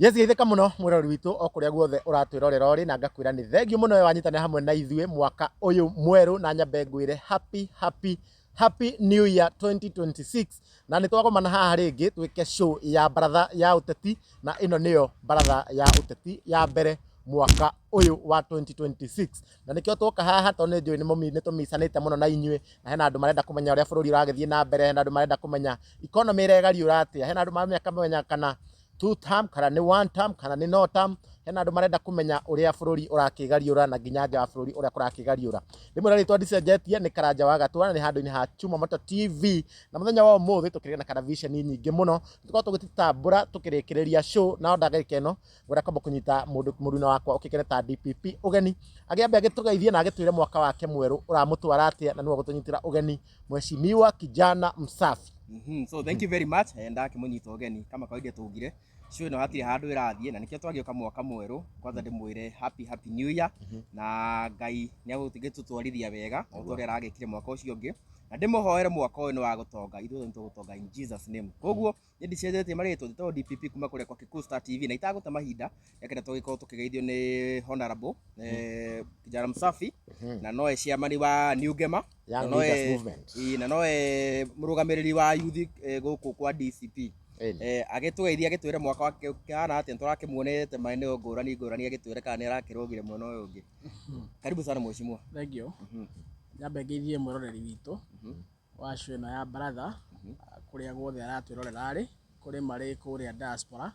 Yes, geithĩka mũno mwĩroreri witũ o kũrĩa guothe ũratwĩrorera ũrĩ, na ngakwĩra nĩ thengiũ mũno we wanyitanĩra hamwe na ithuĩ mwaka ũyũ mwerũ, na nyambe ngwĩre happy happy happy new year 2026. Na nĩ twagomana haha rĩngĩ twĩke show ya baratha ya ũteti, na ĩno nĩyo baratha ya ũteti ya mbere mwaka ũyũ wa 2026, na nĩkĩo twoka haha tondũ nĩ njũĩ nĩ tũmicanĩte mũno na inyuĩ, na hena andũ marenda kũmenya ũrĩa bũrũri ũragĩthiĩ na mbere, hena andũ marenda kũmenya economy ĩregariũra atĩa, hena andũ marenda kũmenya kana two term kana nĩ one term kana nĩ no term, hena andũ marenda kũmenya ũrĩa bũrũri ũrakĩgariũra na nginya nja wa bũrũri ũrĩa kũrakĩgariũra. Rĩmwe na rĩtwa ndicenjetie, nĩ Karanja wa Gatwa, na nĩ handũ-inĩ ha Chuma Moto TV. Na mũthenya wa ũmũthĩ tũkĩrĩ na karaviceni nyingĩ mũno, tũkorwo tũgĩtambũra tũkĩrĩkĩrĩria show, na ndagĩka ĩno ngwenda kwamba kũnyita mũndũ mũruna wakwa ũkĩkene ta DPP ũgeni, agĩambe agĩtũgeithie na agĩtwĩre mwaka wake mwerũ ũramũtwara atĩa, na nĩwe ũgũtũnyitĩra ũgeni, Mheshimiwa Kijana Msafi. So thank you very much. Ndakĩmũnyita ũgeni kama kawaida, tugire show ĩno hatirĩ handũ ĩrathiĩ, na nĩkĩo twagĩũka mwaka mwerũ. Kwanza ndĩmwĩre happy happy new year, na Ngai nĩ agũtũtwarithia wega o ta ũrĩa aragĩkire mwaka ũcio ũngĩ, na ndĩmũhoere mwaka ũyũ nĩ wa gũtonga, ithuothe nĩ tũgũtonga in Jesus name. Koguo nĩ ndicenjetie marĩtwa, njĩtagwo DPP kuma kũrĩa kwa Kikuyu Star TV, na itagũte mahinda nĩkenda tũgĩkorwo tũkĩgeithio nĩ honorable Kijana Msafi, na noe chairman wa New Gema Young na noe- Leaders Movement. Ĩĩ, na noe mũrũgamĩrĩri wa youth gũkũ kwa DCP. Agĩtũgeithia, agĩtwĩre mwaka wake ũkĩhana atĩa. Tũrakĩmuonete maeneo ngũrani ngũrani, agĩtwĩre kana nĩ arakĩrũgire mwena ũyũ ũngĩ. Karibu sana, mheshimiwa. Thank you. Nyambe ngeithie mwĩroreri witũ wa show ĩno ya baratha kũrĩa guothe aratwĩrorera arĩ, kũrĩ marĩ kũrĩa diaspora,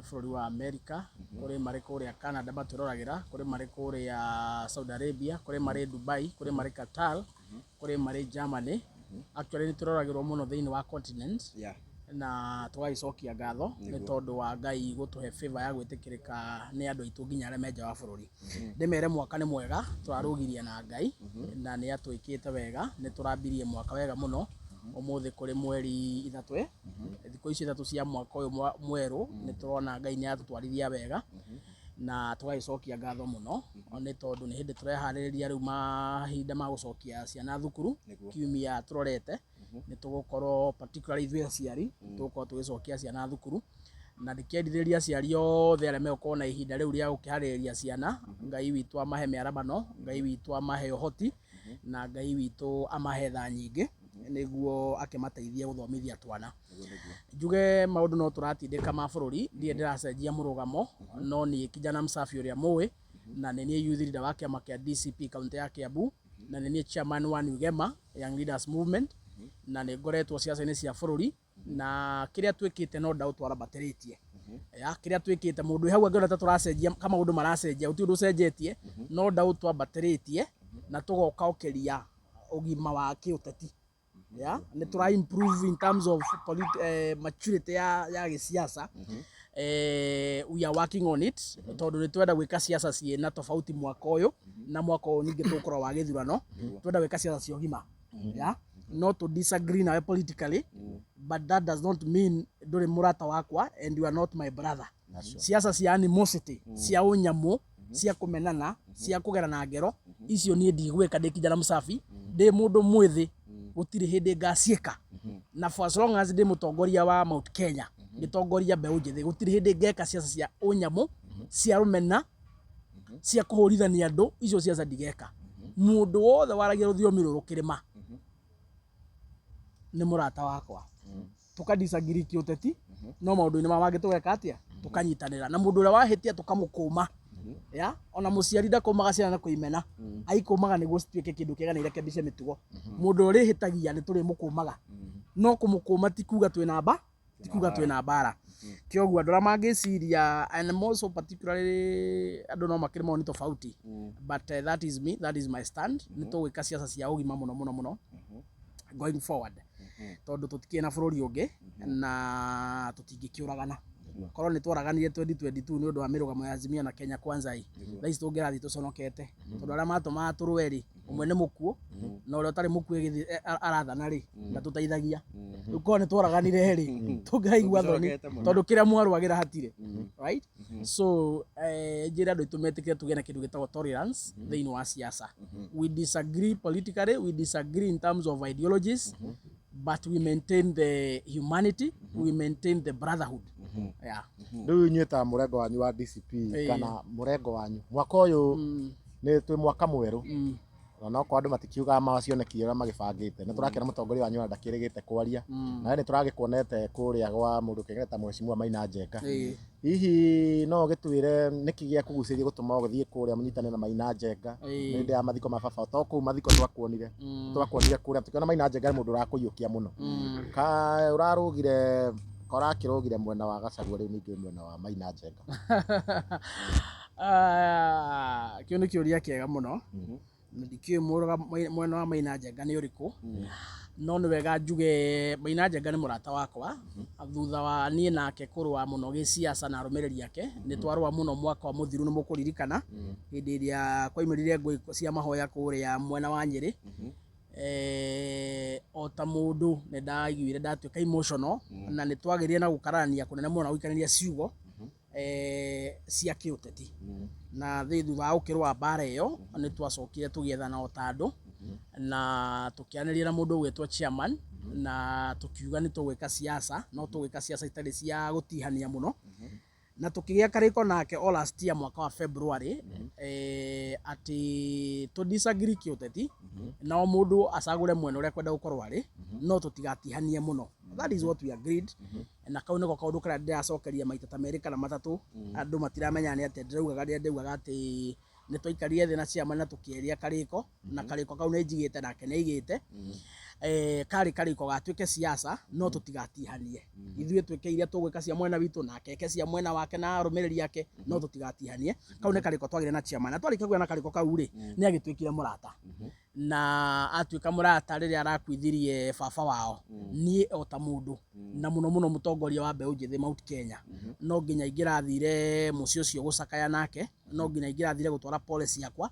bũrũri wa America, kũrĩ marĩ kũrĩa Canada matwĩroragĩra, kũrĩ marĩ kũrĩa Saudi Arabia, kũrĩ marĩ Dubai, kũrĩ marĩ Qatar, kũrĩ marĩ Germany. Actually, nĩ tũroragĩrwo mũno thĩinĩ wa continent na tũgagĩcokia ngatho nĩ tondũ wa Ngai gũtũhe favor ya gwĩtĩkĩrĩka nĩ andũ aitũ nginya arĩa me nja wa bũrũri. Ndĩmere mwaka nĩ mwega, tũrarũgirie na Ngai na nĩ atwĩkĩte wega, nĩ tũrambirie mwaka wega mũno. Ũmũthĩ kũrĩ mweri 3, thikũ ici 3 cia mwaka ũyũ mwerũ, nĩ tũrona Ngai nĩ atũtwarithia wega na tũgagĩcokia ngatho mũno, nĩ tondũ nĩ hĩndĩ tũreharĩrĩria rĩu mahinda ma gũcokia ciana thukuru. Kiumia tũrorete nĩ tũgũkorwo, particularly ithuĩ aciari, tũgũkorwo tũgĩcokia ciana thukuru, na ndĩkĩendithĩrĩria aciari othe arĩa megũkorwo na ihinda rĩu rĩa gũkĩharĩrĩria ciana, Ngai witũ amahe mĩarabano, Ngai witũ amahe ũhoti, na Ngai witũ amahe tha nyingĩ nĩguo akĩmateithie gũthomithia twana. Njuge maũndũ no tũratindĩka ma bũrũri, ndirĩ ndĩracenjia mũrũgamo, no niĩ Kijana Msafi ũrĩa mũĩ, na nĩ niĩ youth leader wa kĩama kĩa DCP kaunti ya Kiambu, na nĩ niĩ chairman wa New Gema Young Leaders Movement, na nĩ ngoretwo ciaca-inĩ cia bũrũri, na kĩrĩa twĩkĩte no ndaũ twarambatĩrĩtie ya kĩrĩa twĩkĩte. Mũndũ wĩ hau angĩona ta tũracenjia kama maũndũ maracenjia, gũtirĩ ũndũ ũcenjetie, no ndaũ twambatĩrĩtie na tũgoka ũkĩria ũgima wa kĩũteti ya nĩ tũra improve in terms of maturity ya gĩsiasa. We are working on it tondũ nĩ twenda gwĩka siasa ciĩna tofauti mwaka ũyũ, na mwaka ũyũ ningĩ tũgũkorwo wa gĩthurano. Twenda gwĩka siasa cia ũgima ya no to disagree nawe politically, but that does not mean ndũrĩ mũrata wakwa and you are not my brother. Siasa cia animosity, cia ũnyamũ, cia kũmenana, cia kũgerana ngero, icio niĩ ndigwĩka ndĩ Kijana Msafi, ndĩ mũndũ mwĩthĩ, gũtirĩ hĩndĩ ngaciĩka. Na for as long as ndĩ mũtongoria wa Mount Kenya, ngĩtongoria mbeũ njĩthĩ, gũtirĩ hĩndĩ ngeka siasa cia ũnyamũ, cia rũmena, cia kũhũrithania andũ, icio siasa ndigeka. Mũndũ wothe waragia rũthiomi rũrũ kĩrĩma nĩ mũrata wakwa. Tũka disagree kĩũteti, no maũndũ-inĩ ma mangĩ tũgeka atĩa? Tũkanyitanĩra. Na mũndũ ũrĩa wahĩtia tũkamũkũma ya ona mũciari ndakũmaga ciana na kũimena, aikũmaga nĩguo cituĩke kĩndũ kĩega na irekebishe mĩtugo. Mũndũ ũrĩa ũrĩhĩtagia nĩ tũrĩmũkũmaga, no kũmũkũma ti kuga twĩna mba ti kuga twĩna mbara. Kĩoguo andũ arĩa mangĩciria, and more so particularly andũ no makĩrĩ mawoni tofauti, but that is me, that is my stand. Nĩ tũgwĩka siasa cia ũgima mũno mũno mũno going forward, tondũ tũtikĩrĩ na bũrũri ũngĩ na tũtingĩkĩũragana. Korwo nĩ twaraganire 2022 nĩ ũndũ wa mĩrũgamo ya Azimio na Kenya Kwanza ĩ, thaa ici tũngĩrathiĩ tũconokete, tondũ arĩa matũmaga tũrũe rĩ, ũmwe nĩ mũkuũ, na ũrĩa ũtarĩ mũkuũ ĩgĩthiĩ arathana rĩ, ndatũteithagia. Rĩu korwo nĩ twaraganire rĩ, tũngĩraigua thoni. Tũngĩconokete mũno. Tondũ kĩrĩa mwarũagĩra hatirĩ, right? So njĩre andũ aitũ metĩkĩre tũgĩe na kĩndũ gĩtagwo tolerance thĩinĩ wa siasa. We disagree politically, we disagree in terms of ideologies, but we maintain the humanity, we maintain the brotherhood. Yeah. Rĩu inyuĩ ta mũrengo wanyu wa DCP kana mũrengo wanyu mwaka ũyũ, nĩ twĩ mwaka mwerũ, na okorwo andũ matikiugaga macioneki ũrĩa magĩbangĩte, nĩ tũrakĩona mũtongoria wanyu ona ndakĩrĩgĩte kwaria, na we nĩ tũragĩkuonete kũrĩa gwa mũndũ kĩngeta Mheshimiwa Maina Njenga. Hihi no ũgĩtwĩre nĩkĩ gĩakũgucĩrĩria gũtũma ũgĩthiĩ kũrĩa mũnyitane na Maina Njenga hĩndĩ ya mathiko ma baba? To kũu mathiko twakuonire, twakuonire kũrĩa tũkĩona Maina Njenga nĩ mũndũ ũrakũiyũkia mũno. Ka ũrarũgire, ka ũrakĩrũgire mwena wa Gachagua, rĩu ningĩ mwena wa Maina Njenga? Ah, kĩu nĩ kĩũria kĩega mũno, na ndikĩũĩ mwena wa Maina Njenga nĩ ũrĩkũ, no nĩ wega njuge Maina Njenga nĩ mũrata wakwa. Thutha wa niĩ nake kũrũa mũno gĩciaca na arũmĩrĩri ake, nĩ twarũa mũno mwaka wa mũthiru, nĩ mũkũririkana hĩndĩ ĩrĩa kwaimĩrire ngũĩ cia mahoya kũrĩa mwena wa Nyĩrĩ. O ta mũndũ nĩ ndaiguire ndatuĩka emotional, na nĩ twagĩrire na gũkararania kũnene mũno na gũikanĩria ciugo cia kĩũteti. Na thutha wa gũkĩrũa mbara ĩyo, nĩ twacokire tũgĩethana o ta andũ na tũkĩaranĩria na mũndũ ũgwĩtwo chairman, na tũkiuga nĩ tũgwĩka siasa, no tũgwĩka siasa itarĩ cia gũtihania mũno, na tũkĩgĩa karĩko nake o last year mwaka wa February, atĩ tũ disagree kĩũteti na o mũndũ acagũre mwena ũrĩa kwenda gũkorwo arĩ, no tũtigatihanie mũno. That is what we agreed. Na kau nĩko kaũndũ karĩa ndĩracokeria maita ta merĩ kana matatũ, andũ matiramenya nĩ atĩa ndĩraugaga rĩrĩa ndĩraugaga atĩ nĩ twaikarire thĩ na chairman na tũkĩaria karĩko, na karĩko kau nĩ njigĩte nake nĩ aigĩte. Karĩ karĩko ga twĩke siasa no tũtigatihanie, ithuĩ twĩke iria tũgwĩka cia mwena witũ, nake eke cia mwena wake na arũmĩrĩri ake, no tũtigatihanie. Kau nĩ karĩko twagĩire na chairman, na twarĩkia kũgĩa na karĩko kau rĩ, nĩ agĩtuĩkire mũrata, na atuĩka mũrata rĩrĩa arakuithirie baba wao. Niĩ o ta mũndũ, na mũno mũno mũtongoria wa mbeũ njĩthĩ Mount Kenya, no nginya ingĩrathire mũciĩ ũcio gũcakaya nake, no nginya ingĩrathire gũtwara pole ciakwa,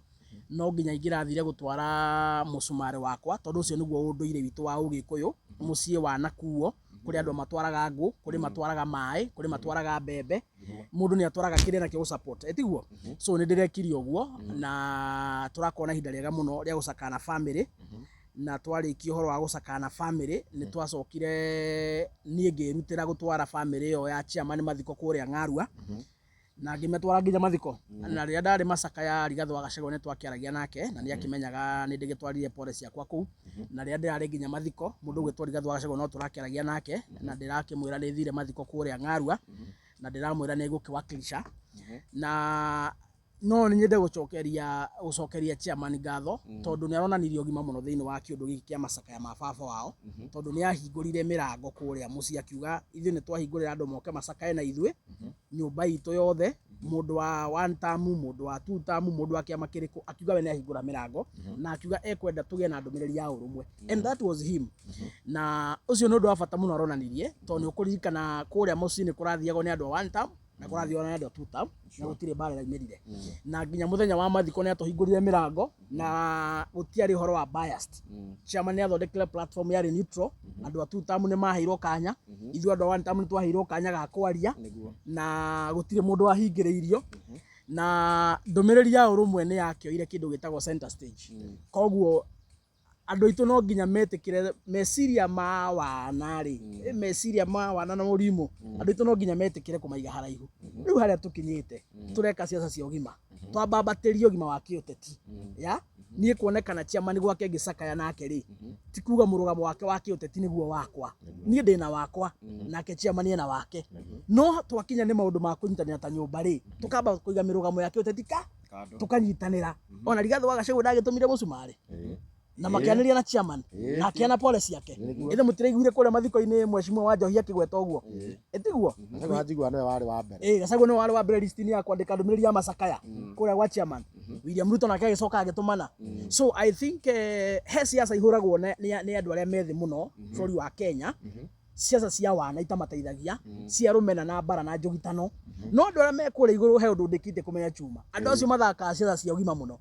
no nginya ingĩrathire gũtwara mũcumarĩ wakwa, tondũ ũcio nĩguo ũndũire witũ wa Ũgĩkũyũ. Mũciĩ wanakuo kũrĩ andũ matwaraga ngũ, kũrĩ matwaraga maĩ, kũrĩ matwaraga mbembe, mũndũ nĩ atwaraga kĩrĩa nakĩo gũ support, ĩtiguo? So nĩ ndĩrekire ũguo, na tũrakorwo na ihinda rĩega mũno rĩa gũcakaya na family. Na twarĩkia ũhoro wa gũcakaya na family, nĩ twacokire niĩ ngĩrutĩra gũtwara family ĩyo ya chairman mathiko kũrĩa Ng'arua, na ngĩmatwara nginya mathiko. Na rĩrĩa ndarĩ macakaya, Rigathĩ wa Gachagua nĩ twakĩaragia nake, na nĩ akĩmenyaga nĩ ndĩgĩtwarire pole ciakwa kũu. Na rĩrĩa ndĩrarĩ nginya mathiko, mũndũ ũgwĩtwo Rigathĩ wa Gachagua no tũrakĩaragia nake, na ndĩrakĩmwĩra nĩ thire mathiko kũrĩa Ng'arua, na ndĩramwĩra nĩ ngũkĩwakilisha. Na no nĩ nyende gũcokeria chairman ngatho, tondũ nĩ aronanirie ũgima mũno thĩinĩ wa kĩũndũ gĩkĩ kĩa macakaya ma baba wao, tondũ nĩ ahingũrire mĩrango kũrĩa mũciĩ, akiuga ithuĩ nĩ twahingũrĩra andũ moke macakaye na ithuĩ nyũmba itũ yothe, mũndũ wa one term, mũndũ wa two term, mũndũ wa kĩama kĩrĩkũ. Akiuga we nĩ ahingũra mĩrango, na akiuga ekwenda tũgĩe na ndũmĩrĩri ya ũrũmwe, and that was him. Na ũcio nĩ ũndũ wa bata mũno aronanirie, tondũ nĩ ũkũririkana kũrĩa mũciĩ nĩ kũrathiagwo nĩ andũ a one term na kũrathiagwo nĩ andũ a two term, na gũtirĩ mbara ĩraumĩrire. Na nginya mũthenya wa mathiko nĩ atũhingũrire mĩrango, na gũtiarĩ ũhoro wa biased. Chairman nĩ athondekire platform yarĩ neutral. Andũ a two term nĩ maheirwo kanya, ithuĩ andũ a one term nĩ twaheirwo kanya ga kwaria, na gũtirĩ mũndũ wahingĩrĩirio, na ndũmĩrĩri ya ũrũmwe nĩ yakĩoire kĩndũ gĩtagwo center stage. Koguo andũ aitũ no nginya metĩkĩre meciria ma wana rĩ, meciria ma wana na mũrimũ, andũ aitũ no nginya metĩkĩre kũmaiga haraihu. Rĩu harĩa tũkinyĩte, tũreka ciaca cia ũgima, twambambatĩrie ũgima wa kĩũteti. Ya niĩ kuonekana chairman gwake ngĩcakaya nake rĩ, ti kuga mũrũgamo wake wa kĩũteti nĩguo wakwa. Niĩ ndĩna wakwa, nake chairman ena wake, no twakinya nĩ maũndũ ma kũnyitanĩra ta nyũmba rĩ, tũkamba kũiga mĩrũgamo ya kĩũteti ka Kando. Tũkanyitanĩra. Ona Rigathĩ wa Gachagua ndagĩtũmire mũcumarĩ na makĩanĩria na chairman na akĩana pole ciake. Ithe mũtiraiguire kũrĩa mathiko-inĩ mheshimiwa wa Njohi akĩgweta ũguo, ĩtiguo? Gachagua njigua nĩwe warĩ wa mbere. Ĩĩ, Gachagua nĩwe warĩ wa mbere list-inĩ ya kwandĩka ndũmĩrĩri ya macakaya kũrĩa gwa chairman. William Ruto nake agĩcoka agĩtũmana. So I think he siasa ihũragwo nĩ andũ arĩa methĩ mũno bũrũri wa Kenya, ciaca cia wana itamateithagia, cia rũmena na mbara na njũgitano. No andũ arĩa me kũrĩa igũrũ, he ũndũ ndĩkĩte kũmenya, chuma, andũ acio mathakaga ciaca cia ũgima mũno.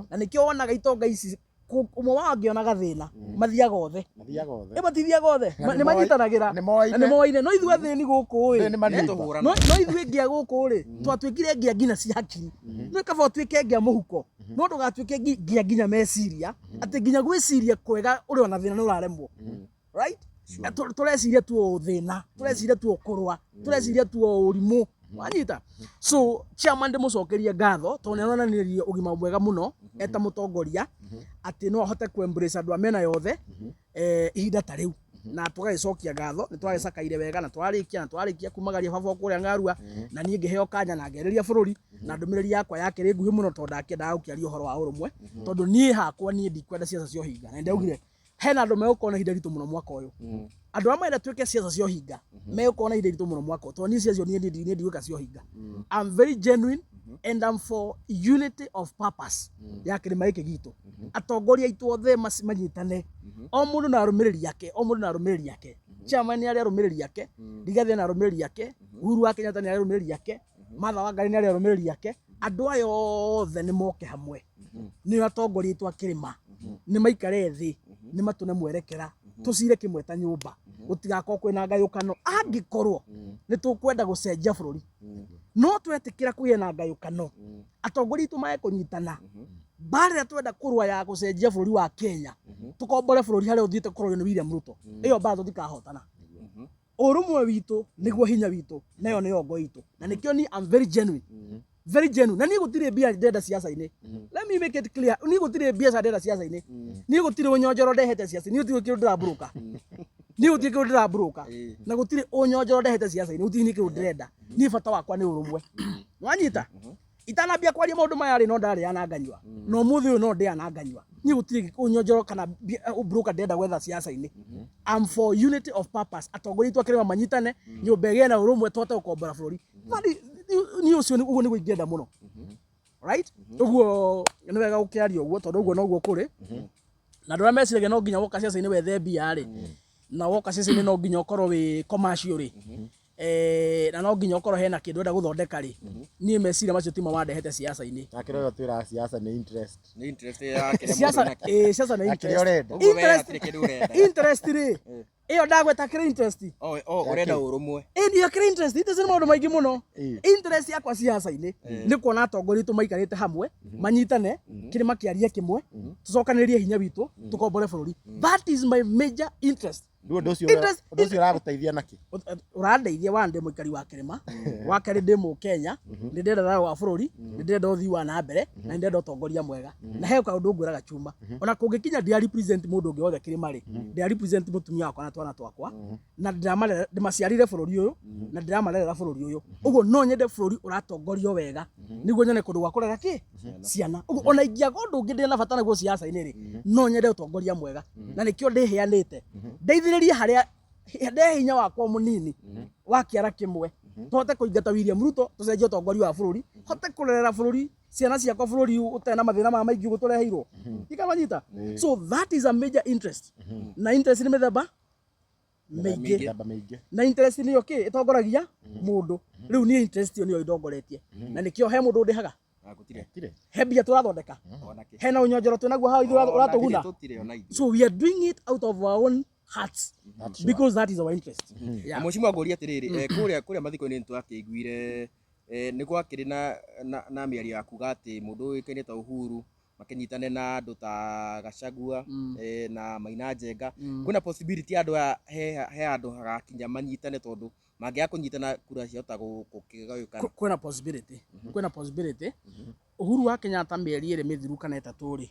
Na nĩkĩo wonaga itonga ici ũmwe wao angĩona gathĩna, mathiaga othe. Mathiaga othe. Ĩ, matithiaga othe. Na nĩ manyitanagĩra. Nĩ moaine. Na nĩ moaine. No ithuĩ athĩni gũkũ ĩ Nĩ manimba. Tũhũranaga. No ithuĩ ngĩa gũkũ rĩ, twatuĩkire ngĩa nginya cia hakiri. No kaba ũtuĩke ngĩa mũhuko, no ndũgatuĩke ngĩa nginya meciria, atĩ nginya gwĩciria kwega ũrĩ ona thĩna nĩ ũraremwo, right? Tũreciria tu o thĩna, tũreciria tu o kũrũa, tũreciria tu o ũrimũ, wanyita. So chairman ndĩmũcokerie ngatho tondũ nĩ aronanirie ũgima mwega mũno eta mũtongoria, atĩ no ahote kũ embrace andũ a mĩena yothe ihinda ta rĩu, na tũgagĩcokia ngatho. Nĩ twagĩcakaire wega na twarĩkia, na twarĩkia kumagaria baba kũrĩa Ngarua, na niĩ ngĩheo kanya na ngerĩria bũrũri, na ndũmĩrĩri yakwa yakĩrĩ nguhĩ mũno tondũ ndakĩendaga gũkĩaria ũhoro wa ũrũmwe, tondũ niĩ hakwa niĩ ndikwenda ciaca cia ũhinga, na nĩndaugire hena andũ megũkorwo na ihinda iritũ mũno mwaka ũyũ. Andũ arĩa marenda twĩke ciaca cia ũhinga megũkorwo na ihinda iritũ mũno mwaka ũyũ, tondũ niĩ ciaca niĩ niĩ ndigwĩka cia ũhinga. I'm very genuine and I'm for unity of purpose ya kĩrĩma gĩkĩ gitũ. Atongoria aitũ othe manyitane, o mũndũ na arũmĩrĩri ake, o mũndũ na arũmĩrĩri ake. Chairman nĩ arĩ arũmĩrĩri ake, Rigathĩ na arũmĩrĩri ake, Uhuru wa Kenyatta nĩ arĩ arũmĩrĩri ake, Martha Wangari nĩ arĩ arũmĩrĩri ake. Andũ aya othe nĩ moke hamwe, nĩo atongoria aitũ a kĩrĩma, nĩ maikare thĩ, nĩ matũne mwerekera, tũcire kĩmwe ta nyũmba, gũtigakorwo kwĩna ngayũkano. Angĩkorwo nĩ tũkwenda gũcenjia bũrũri, no twetĩkĩra kũgĩe na ngayũkano, atongoria aitũ mage kũnyitana, mbara ĩrĩa twenda kũrũa ya gũcenjia bũrũri wa Kenya, tũkombore bũrũri harĩa ũthiĩte kũrũo nĩ William Ruto, ĩyo mbara tũtikahotana. Ũrũmwe witũ nĩguo hinya witũ, nayo nĩyo ngo itũ, na nĩkĩo niĩ I'm very genuine, very genuine. Na niĩ gũtirĩ mbia ndenda ciaca-inĩ. Let me make it clear, niĩ gũtirĩ mbiaca ndenda ciaca-inĩ, niĩ gũtirĩ ũnyonjoro ndehete ciaca, niĩ gũtirĩ kĩndũ ndĩramburuka, niĩ gũtirĩ kĩndũ ndĩramburuka, na gũtirĩ ũnyonjoro ndehete ciaca-inĩ, gũtirĩ niĩ kĩndũ ndĩrenda. Niĩ bata wakwa nĩ ũrũmwe, wanyita. Itanambia kwaria maũndũ maya rĩ, no ndarĩa na nganyua, na ũmũthĩ ũyũ no ndĩa na nganyua. Niĩ gũtirĩ ũnyonjoro kana ũbroker ndĩrenda gwetha ciaca-inĩ. I'm for unity of purpose. Atongoria aitũ a kĩrĩma manyitane, nyũmba ĩgĩe na ũrũmwe, tũhote gũkombora bũrũri. Niĩ ũcio ũguo nĩguo ingĩenda mũno, right? Ũguo nĩ wega gũkĩaria ũguo, tondũ ũguo noguo kũrĩ. Na andũ arĩa meciragia no nginya woka ciaca-inĩ wethe mbia rĩ, na woka ciaca-inĩ no nginya ũkorwo wĩ commercial rĩ, na no nginya ũkorwo hena kĩndũ ũrenda gũthondeka rĩ, niĩ meciria macio timo mandehete ciaca-inĩ. Na kĩrĩa ũyũ twĩraga ciaca nĩ interest. Nĩ interest ya kĩrĩa Ciaca mũndũ enakĩo. Ciaca nĩ Na kĩrĩa interest. ũrenda. Ũguo we Interest. hatirĩ kĩndũ ũrenda. Interest rĩ, ĩyo ndagweta kĩrĩ interest. O ũrenda ũrũmwe. Ĩĩ, kĩrĩ interest. Interest nĩ maũndũ maingĩ mũno. Interest yakwa ciaca-inĩ nĩ kuona atongoria aitũ maikarĩte hamwe, manyitane, kĩrĩma kĩarie kĩmwe, tũcokanĩrĩrie hinya witũ, tũkombore bũrũri. That is my major interest. Rĩu ũndũ ũcio Interest- ũndũ ũcio ũragũteithia nakĩ? Ũrandeithia wa ndĩ mũikari wa kĩrĩma, wa kerĩ ndĩ mũkenya, nĩ ndĩrenda thayũ wa bũrũri, nĩ ndĩrenda ũthii wa na mbere, na nĩ ndĩrenda ũtongoria mwega. Na he kaũndũ ngwĩraga chuma, ona kũngĩkinya ndira represent mũndũ ũngĩ wothe kĩrĩma rĩ, ndĩra represent mũtumia wakwa na twana twakwa, na ndĩramarera, ndĩmaciarire bũrũri ũyũ na ndĩramarerera bũrũri ũyũ. Ũguo no nyende bũrũri ũratongorio wega, nĩguo nyone kũndũ gwa kũrera kĩ ciana. Ũguo ona ingĩaga ũndũ ũngĩ ndĩ na bata naguo ciaca-inĩ rĩ, no nyende ũtongoria mwega, na nĩkĩo ndĩheanĩte ndeithĩrĩrie harĩa nde hinya wakwa mũnini wa kĩara kĩmwe, tũhote kũingata William Ruto, tũcenjie ũtongoria wa bũrũri, hote kũrerera bũrũri ciana ciakwa bũrũri ũtarĩ na mathĩna maya maingĩ ũguo tũreheirwo ikamanyita. So that is a major interest. Na interest nĩ mĩthemba mĩingĩ. Mĩthemba mĩingĩ. Na interest nĩyo kĩ ĩtongoragia mũndũ. Rĩu niĩ interest ĩyo nĩyo ĩndongoretie, na nĩkĩo he mũndũ ũndĩhaga. Ah, gũtirĩ. Tirĩ. He mbia tũrathondeka? Ona kĩ. Hena ũnyonjoro twĩnaguo haha ithuĩ ũratũguna? Tũtirĩ ona ithuĩ. So we are doing it out of our own hearts That's sure. because that is our interest. Na mheshimiwa, ngũria atĩrĩrĩ, kũrĩa mathiko-inĩ nĩ twakĩiguire nĩ gwakĩrĩ na mĩario ya kuga atĩ mũndũ ũĩkaine ta Uhuru makĩnyitane na andũ ta Gachagua na Maina Njenga. Kwĩna possibility andũ aya he handũ hagakinya manyitane, tondũ mangĩaga kũnyitana kura ciahota gũkĩgayũkana? Kwĩna possibility. Uhuru wa Kenyatta mĩeri 2 mĩthiru kana 3 rĩ,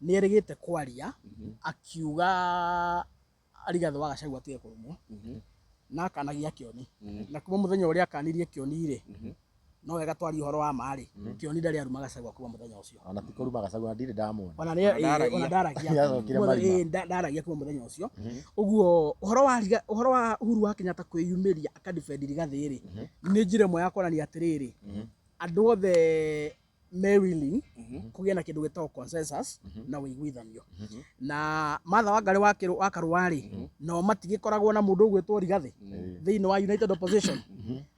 nĩ erĩgĩte kwaria akiuga Rigathĩ wa Gachagua atige kũrumwo na akanagia Kĩoni. Na kuma mũthenya ũrĩa akanirie Kĩoni rĩ, no wega twarie ũhoro wa ma rĩ, Kĩoni ndarĩ aruma Gachagua kuma mũthenya ũcio. Ona ti kũruma Gachagua, ndirĩ ndamwona. Ona nĩ Ona ndaragia. Ona ndaragia. Nĩacokire marima. Ndaragia kuma mũthenya ũcio. Ũguo ũhoro wa Uhuru wa Kenyatta kwĩyumĩria akadefend Rigathĩ rĩ, nĩ njĩra ĩmwe ya kuonania atĩrĩrĩ, andũ othe me willing kũgĩa na kĩndũ gĩtagwo consensus na ũiguithanio. Na Martha Wangari wa Karũa rĩ, nao matigĩkoragwo na mũndũ ũgwĩtwo Rigathĩ thĩinĩ wa United Opposition.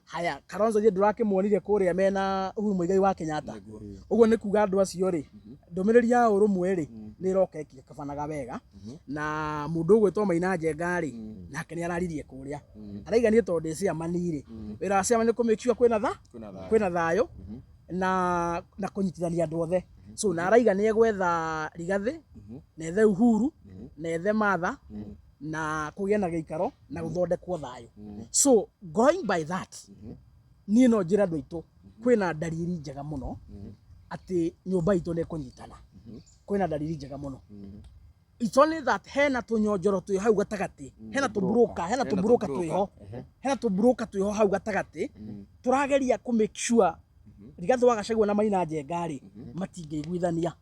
Haya, Kalonzo ithuĩ ndũrakĩmuonire kũrĩa mena Uhuru Muigai wa Kenyatta. Ũguo nĩ kuga andũ acio rĩ, ndũmĩrĩri ya ũrũmwe rĩ, nĩ ĩroka ĩkĩkabanaga wega. Na mũndũ ũgwĩtwo Maina Njenga rĩ, nake nĩ araririe kũrĩa, araiga niĩ tondũ ndĩ chairman rĩ, wĩra wa chairman nĩ kũ make sure kwĩna tha Kwĩna thayũ. Kwĩna thayũ na kũnyitithania andũ othe. So na araiga nĩ egwetha Rigathĩ, na ethe Uhuru, na ethe Martha. Na kũgĩe na gĩikaro na gũthondekwo thayũ. So going by that, niĩ no njĩre andũ aitũ kwĩna ndariri njega mũno atĩ nyũmba itũ nĩ ĩkũnyitana. Kwĩna ndariri njega mũno. It's only that hena tũnyonjoro twĩ hau gatagatĩ, hena tũmburoka, hena tũmburoka twĩho, hena tũmburoka twĩho hau gatagatĩ tũrageria kũ make sure Rigathĩ wa Gachagua na Maina Njenga rĩ matingĩiguithania.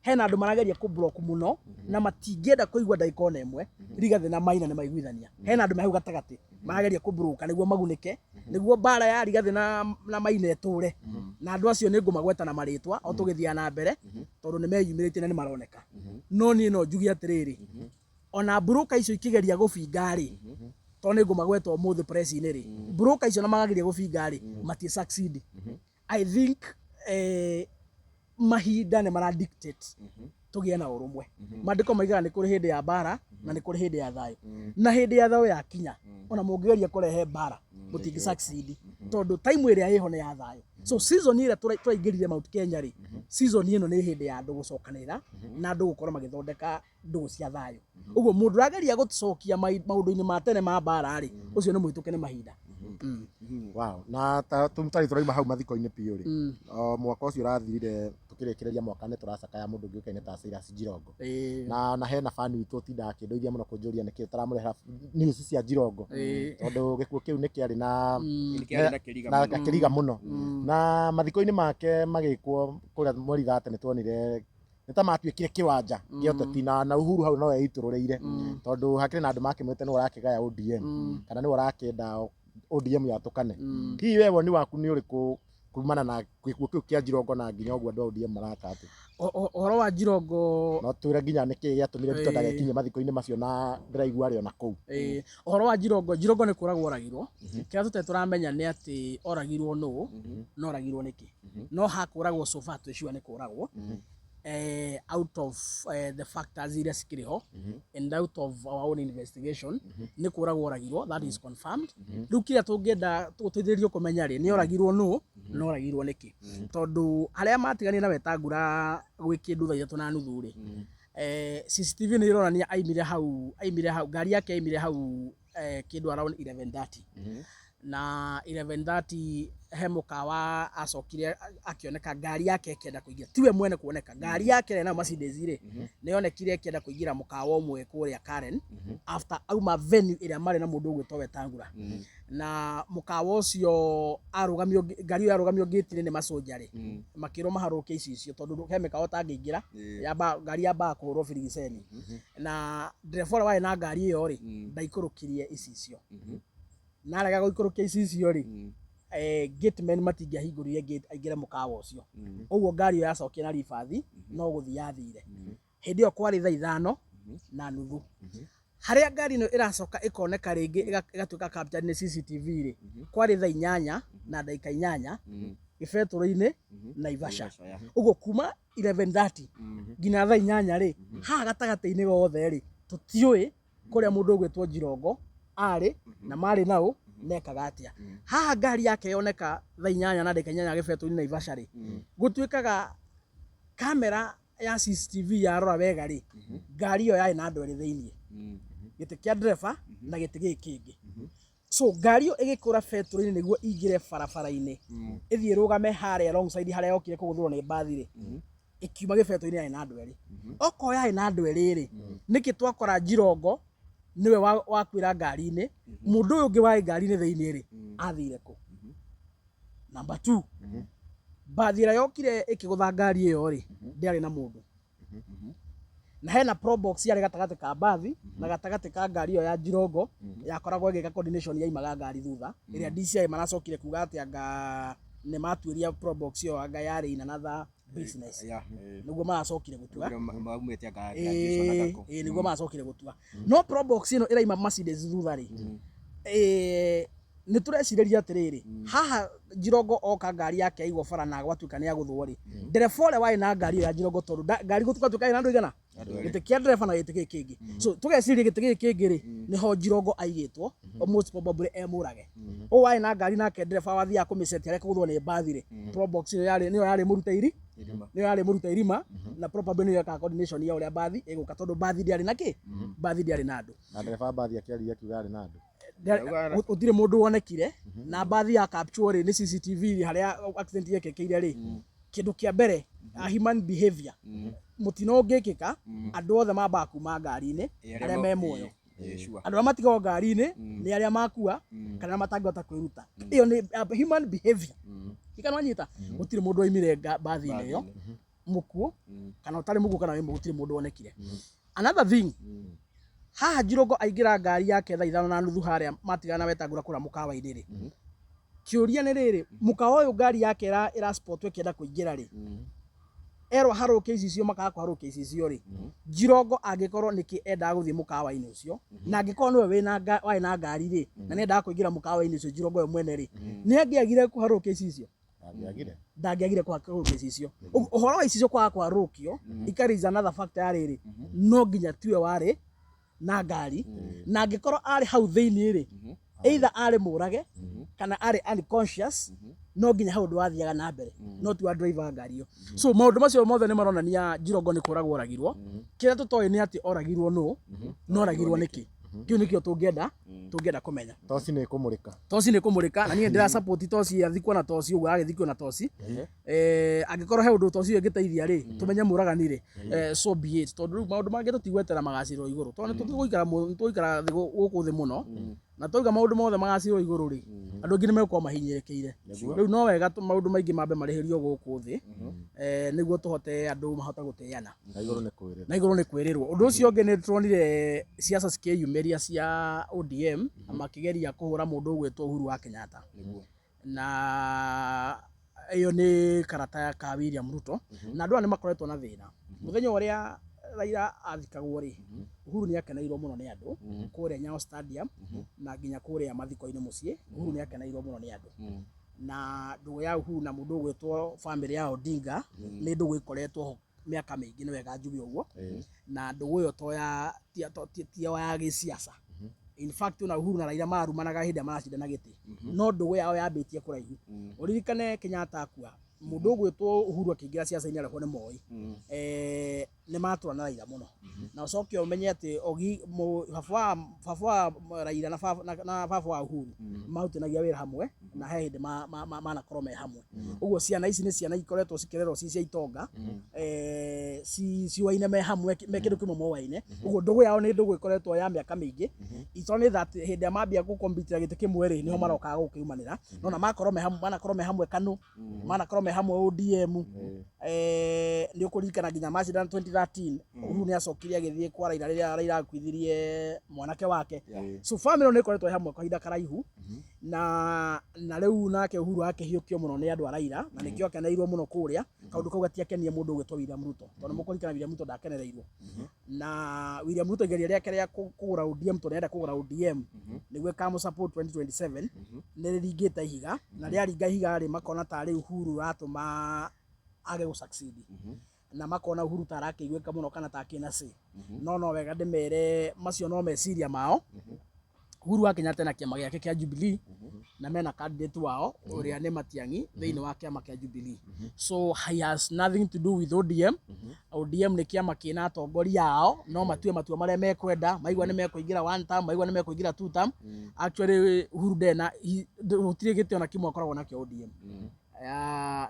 Hena andũ marageria kũ block mũno na matingĩenda kũigua ndagĩka ona ĩmwe Rigathĩ na Maina nĩ maiguithania. Hena andũ me hau gatagatĩ marageria kũ broker nĩguo magunĩke, nĩguo mbara ya Rigathĩ na Maina ĩtũre. Na andũ acio nĩ ngũmagweta na marĩtwa o tũgĩthiaga na mbere tondũ nĩ meyumĩrĩtie na nĩ maroneka. No niĩ no njuge atĩrĩrĩ, ona broker icio ikĩgeria gũbinga rĩ, tondũ nĩ ngũmagweta ũmũthĩ press-inĩ rĩ, broker icio na magageria gũbinga rĩ, mati succeed. I think mahinda nĩ mara dictate tũgĩe na ũrũmwe. Maandĩko maigaga nĩ kũrĩ hĩndĩ ya mbara na nĩ kũrĩ hĩndĩ ya thayũ. Na hĩndĩ ya thayũ yakinya, ona mũngĩgeria kũrehe mbara mũtingĩ succeed tondũ time ĩrĩa ĩho nĩ ya thayũ. So season ĩrĩa tũraingĩrire Mount Kenya rĩ, season ĩno nĩ hĩndĩ ya andũ gũcokanĩrĩra na andũ gũkorwo magĩthondeka ndũgũ cia thayũ. Ũguo mũndũ ũrageria gũtũcokia maũndũ-inĩ ma tene ma mbara rĩ, ũcio nĩ mũhĩtũke nĩ mahinda. Wow. Na ta tũtarĩ tũrauma hau mathiko-inĩ biũ rĩ, o mwaka ũcio ũrathirire tũkĩrĩkĩrĩria mwaka nĩ tũracakaya mũndũ ũngĩ ũkaine ta Cyrus Jirongo. Na hena fan witũ ũtindaga akĩndeithia mũno kũnjũria nĩkĩ ũtaramũrehera news cia Jirongo, tondũ gĩkuũ kĩu nĩ kĩarĩ na Nĩ kĩarĩ na kĩriga na mũno. Kĩriga mũno. Na mathiko-inĩ make magĩkwo kũrĩa mweri 30 nĩ tuonire nĩ ta matuĩkire kĩwanja kĩa ũteti na Uhuru hau no eitũrũrĩire, tondũ hakĩrĩ na andũ makĩmwĩte nĩwe ũrakĩgaya ODM kana nĩwe ũrakĩenda ODM yatũkane. Hihi we woni waku nĩ ũrĩkũ kumana na gĩkuũ kĩu kĩa Jirongo na nginya ũguo andũ a ODM maraka atĩ? Ũhoro wa Jirongo. No twĩre nginya nĩkĩ gĩatũmire Ruto ndagekinyie mathiko-inĩ macio na ndĩraigua arĩ ona kũu. Ũhoro wa Jirongo, Jirongo nĩ kũragwo oragirwo. Kĩrĩa tũtarĩ tũramenya nĩ atĩ oragirwo nũ na oragirwo nĩkĩ. No hakũragwo, so far twĩ sure nĩ kũragwo out of the factors iria cikĩrĩ ho and out of our own investigation, nĩ kũragwo oragirwo, that is confirmed. Rĩu kĩrĩa tũngĩenda gũteithĩrĩrio kũmenya rĩ, nĩ oragirwo nũ na oragirwo nĩkĩ, tondũ arĩa matiganire na Wetangula gwĩ kĩndũ 3:30 rĩ, CCTV nĩ ironania aimire hau ngari yake aimire hau kĩndũ around 11:30, na 11:30 he mũkawa acokire akĩoneka ngari yake ĩkĩenda kũingĩra, tiwe mwene kuoneka, ngari yake ĩrĩa nayo Mercedes rĩ, nĩ yonekire ĩkĩenda kũingĩra mũkawa ũmwe kũrĩa Karen after auma venue ĩrĩa marĩ na mũndũ ũgwĩtwo Wetangula. Na mũkawa ũcio arũgamio, ngari ĩyo yarũgamio gate-inĩ nĩ maconja rĩ, makĩrwo maharũrũke icicio tondũ he mĩkawa ũtangĩingĩra yamba ngari yambaga kũhũrwo birigiceni. Na ndereba ũrĩa warĩ na ngari ĩyo rĩ, ndaikũrũkirie icicio, na arega gũikũrũkia icicio rĩ, gateman matingĩahingũrire gate aingĩre mũkawa ũcio. Ũguo ngari ĩyo yacokia na ribathi no gũthiĩ yathire. Hĩndĩ ĩyo kwarĩ 5:30. Harĩa ngari ĩno ĩracoka ĩkoneka rĩngĩ ĩgatuĩka captured nĩ CCTV rĩ, kwarĩ 8:08 gĩbetũrũ-inĩ Naivasha. Ũguo kuma 11:30 nginya 8:00 rĩ, haha gatagatĩ-inĩ gothe rĩ, tũtiũĩ kũrĩa mũndũ ũgwĩtwo Jirongo arĩ na marĩ naũ mekaga atĩa. Haha ngari yake yoneka 8:08 gĩbetũ-inĩ Naivasha rĩ, gũtuĩkaga kamera ya CCTV yarora wega rĩ, ngari ĩyo yarĩ na andũ erĩ thĩiniĩ, gĩtĩ kĩa ndereba na gĩtĩ gĩkĩ kĩngĩ. So ngari ĩyo ĩgĩkũra betũrũ-inĩ nĩguo ingĩre barabara-inĩ ĩthiĩ ĩrũgame harĩa alongside harĩa yokire kũgũthũrwo nĩ mbathi rĩ, ĩkiuma gĩbetũ-inĩ yarĩ na andũ erĩ. Okorwo yarĩ na andũ erĩ rĩ, nĩkĩ twakora Jirongo nĩwe wakuĩra ngari-inĩ, mũndũ ũyũ ũngĩ warĩ ngari-inĩ thĩiniĩ rĩ, athire kũ? Number two, mbathi ĩrĩa yokire ĩkĩgũtha ngari ĩyo rĩ, ndĩarĩ na mũndũ, na hena probox yarĩ gatagatĩ ka mbathi na gatagatĩ ka ngari ĩyo ya Jirongo yakoragwo ĩgĩka coordination yaimaga ngari thutha, ĩrĩa DCI maracokire kuga atĩ anga nĩ matuĩria probox ĩyo anga yarĩ in another business. Nĩguo maracokire gũtua. Maumĩte anga graduation anga kũ. Ĩĩ, nĩguo maracokire gũtua. No probox ĩno ĩraima Mercedes thutha rĩ, nĩ tũrecirĩria atĩrĩrĩ, haha Jirongo oka ngari yake yaigwo bara na gwatuĩka nĩ agũthwo rĩ, ndereba ũrĩa warĩ na ngari ĩyo ya Jirongo, tondũ ngari gũtuĩka ĩna andũ aigana, gĩtĩ kĩa ndereba na gĩtĩ gĩkĩ kĩngĩ, so tũgeciria gĩtĩ gĩkĩ kĩngĩ rĩ, nĩho Jirongo aigĩtwo most probably emũrage. Ũyũ warĩ na ngari nake ndereba wathiaga kũmĩcetia arĩa kũgũthwo nĩ mbathi rĩ, probox ĩyo yarĩ nĩyo yarĩ mũrute iri. Irima. Nĩyo yarĩ mũruta irima na probably nĩyo yekaga coordination ya ũrĩa mbathi ĩgũka, tondũ mbathi ndĩarĩ na kĩ, mbathi ndĩarĩ na andũ. Na ndereba wa mbathi akĩaria akiuga arĩ na andũ. Gũtirĩ mũndũ wonekire na mbathi ya capture rĩ nĩ CCTV harĩa accident yekĩkĩire rĩ. Kĩndũ kĩa mbere, a human behavior, mũtino ũngĩkĩka, andũ othe mambaga kuma ngari-inĩ arĩa me muoyo. Andũ arĩa matigagwo ngari-inĩ nĩ arĩa makua kana matangĩhota kwĩruta. Ĩyo nĩ human behavior. Kana wanyita, gũtirĩ mũndũ waimire mbathi-inĩ ĩyo mũkuũ kana ũtarĩ mũkuũ kana wĩ mũkuũ, gũtirĩ mũndũ wonekire. Another thing, haha Njirongo aingĩra ngari yake thaa 5:30 harĩa matigana na Wetangula kũrĩa mũkawa-inĩ rĩ, kĩũria nĩ rĩrĩ, mũkawa ũyũ ngari yake ĩra spot ĩkĩenda kũingĩra rĩ, erwo harũke icicio, makaga kũharũkia icicio rĩ, Njirongo angĩkorwo nĩkĩ endaga gũthiĩ mũkawa-inĩ ũcio, na angĩkorwo nĩwe wĩna warĩ na ngari rĩ, na nĩ endaga kũingĩra mũkawa-inĩ ũcio Njirongo we mwene rĩ, nĩ angĩagire kũharũkia icicio? Ndangĩagire. Ndangĩagire kũharũkia icicio. Ũhoro wa icicio kwaga kũharũkio ika is another factor ya rĩrĩ, no nginya tiwe warĩ na ngari, na angĩkorwo arĩ hau thĩinĩ rĩ, either arĩ mũrage kana arĩ unconscious, no nginya hau ũndũ wathiaga na mbere no ti wa driver wa ngari ĩyo. So maũndũ macio mothe nĩ maronania Njirongo nĩ kũragwo oragirwo. Kĩrĩa tũtoĩ nĩ atĩ oragirwo nũ, na oragirwo nĩkĩ. Kĩu nĩkĩo tũngĩenda kũmenya. Toci nĩ ĩkũmũrĩka. Toci nĩ kũmũrĩka, na niĩ ndĩra support toci athikwo na toci ũguo agĩthikwo na toci. Angĩkorwo he ũndũ toci ĩngĩteithia rĩ, tũmenye mũragani rĩ, so be it, tondũ rĩu maũndũ mangĩ tũtigweterera magacĩrwo igũrũ, tondũ nĩ tũgũikara thĩ gũkũ thĩ mũno, na twauga maũndũ mothe magacĩrwo igũrũ rĩ, andũ aingĩ nĩ megũkorwo mahinyĩrĩkĩire. Rĩu no wega maũndũ maingĩ mambe marĩhĩrio gũkũ thĩ, nĩguo tũhote andũ mahote gũtĩana. Na igũrũ nĩ kwĩrĩrwo. Na igũrũ nĩ kwĩrĩrwo. Ũndũ ũcio ũngĩ, nĩ tuonire ciaca cikĩyumĩria cia ODM makĩgeria kũhũra mũndũ ũgwĩtwo Uhuru wa Kenyatta, na ĩyo nĩ karata ka William Ruto, na andũ aya nĩ makoretwo na thĩna. Mũthenya ũrĩa Raila athikagwo rĩ, Uhuru nĩ akeneirwo mũno nĩ andũ kũrĩa Nyayo Stadium na nginya kũrĩa mathiko-inĩ mũciĩ. Uhuru nĩ akeneirwo mũno nĩ andũ, na ndũgũ ya Uhuru na mũndũ ũgwĩtwo family ya Odinga nĩ ndũgũ ĩkoretwo ho mĩaka mĩingĩ, nĩ wega njuge ũguo, na ndũgũ ĩyo to ya ti ya gĩciaca. In fact, ona Uhuru na Raila mararumanaga hĩndĩ ĩrĩa maracindana gĩtĩ, no ndũgũ yao yambĩtie kũraihu. Ũririkane Kenyatta akua, mũndũ ũgwĩtwo Uhuru akĩingĩra ciaca-inĩ arehwo nĩ Moi, nĩ matũra na Raila mũno, na ũcoke ũmenye atĩ ogi baba wa Raila na baba wa Uhuru marutithanagia wĩra hamwe, na he hĩndĩ manakorwo me hamwe. Ũguo ciana ici nĩ ciana ikoretwo cikĩrerwo ci cia itonga, ciũaine me hamwe, me kĩndũ kĩmwe moaine. Ũguo ndũgũ yao nĩ ndũgũ ĩkoretwo ya mĩaka mĩingĩ. It's only that hĩndĩ ĩrĩa mambia gũkompitĩra gĩtĩ kĩmwe rĩ, nĩho marokaga gũkĩrumanĩra, no na makorwo me hamwe, manakorwo me hamwe KANU, manakorwo me hamwe ODM. Nĩ ũkũririkana nginya macindana 2013, Uhuru nĩ acokire agĩthiĩ kwa Raila rĩrĩa Raila akuithirie mwanake wake. So family ĩno nĩ ĩkoretwo ĩ hamwe kahinda karaihu, na rĩu nake Uhuru akĩhiũkio mũno nĩ andũ a Raila, na nĩkĩo akenereirwo mũno kũrĩa. Kaũndũ kau gatiakenie mũndũ ũgwĩtwo William Ruto, tondũ mũkũririkana William Ruto ndakenereirwo. Na William Ruto igeria rĩake rĩa kũgũra ODM, tondũ nĩarenda kũgũra ODM nĩguo ĩkamũ support 2027, nĩ rĩringĩte ihiga, na rĩaringa ihiga rĩ, makona tarĩ Uhuru ũratũma age gũ succeed, na makona Uhuru ta arakĩiguĩka mũno kana ta akĩna say. No wega ndĩmere macio no meciria mao. Uhuru wa Kenyatta na kĩama gĩake kĩa Jubilee, na mena candidate wao ũrĩa nĩ Matiang'i thĩinĩ wa kĩama kĩa Jubilee, so he has nothing to do with ODM. ODM nĩ kĩama kĩna atongoria ao, no matue matua marĩa mekwenda, maigua nĩ mekũingĩra one term, maigua nĩ mekũingĩra two term. Actually, Uhuru ndena gũtirĩ gĩtĩ ona kĩmwe akoragwo nakĩo ODM.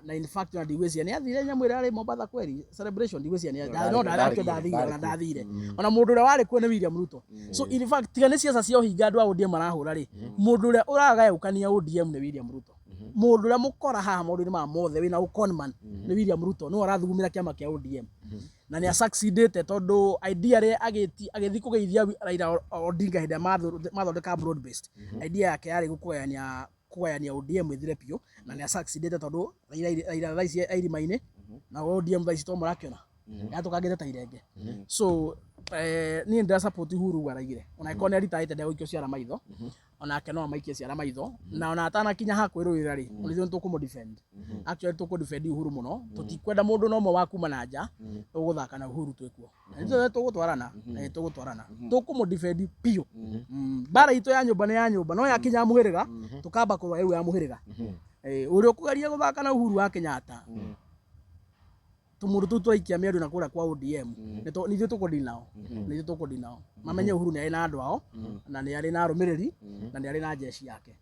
Na in fact ona ndigwĩciria nĩ athire nyamũ ĩrĩa yarĩ Mombatha kweri celebration, ndigwĩciria nĩ no ndathire, ndathire, ona ndathire, ona mũndũ ũrĩa warĩ kuo nĩ William Ruto. So in fact, tiga nĩ ciaca cia ũhinga andũ a ODM marahũra rĩ, mũndũ ũrĩa ũragayũkania ODM nĩ William Ruto. Mũndũ ũrĩa mũkora haha maũndũ-inĩ maya mothe wĩna ũconman nĩ William Ruto, nĩwe ũrathugumĩra kĩama kĩa ODM, na nĩ asucceedĩte, tondũ idea rĩ agĩthiĩ kũgeithia Raila Odinga hĩndĩ ĩrĩa mathondeka broad based, idea yake yarĩ kũgayania ODM ĩthire biũ, na nĩ asucceedĩte, tondũ Raila thaa ici e irima-inĩ, na ODM thaa ici to mũrakĩona yatũkangĩte ta irenge. So niĩ ndĩra support Uhuru ũguo araigire, ona angĩkorwo nĩ aritaĩte ndegũikio ciara maitho, onake no amaikie ciara maitho, na ona atanakinya ha kwĩrũĩra rĩ, ona ithuĩ nĩtũkũmũ defend. Actually, tũkũ defend Uhuru mũno. Tũtikwenda mũndũ na ũmwe wa kuma na nja ũgũthaka na Uhuru twĩkuo. Na ithuĩ tũgũtwarana na tũgũtwarana, tũkũmũ defend biũ. Mbara itũ ya nyũmba nĩ ya nyũmba, no yakinya mũhĩrĩga tũkamba kũrũa ĩu ya mũhĩrĩga. Ũrĩa ũkũgeria gũthaka na Uhuru wa Kenyatta. Tũmũndũ tũu tũraikia mĩario na kũrĩa kwa ODM, nĩ ithuĩ tũkũdeal nao, nĩ ithuĩ tũkũdeal nao. Mamenye Uhuru nĩ arĩ na andũ ao, na nĩ arĩ na arũmĩrĩri, na nĩ arĩ na jeshi yake.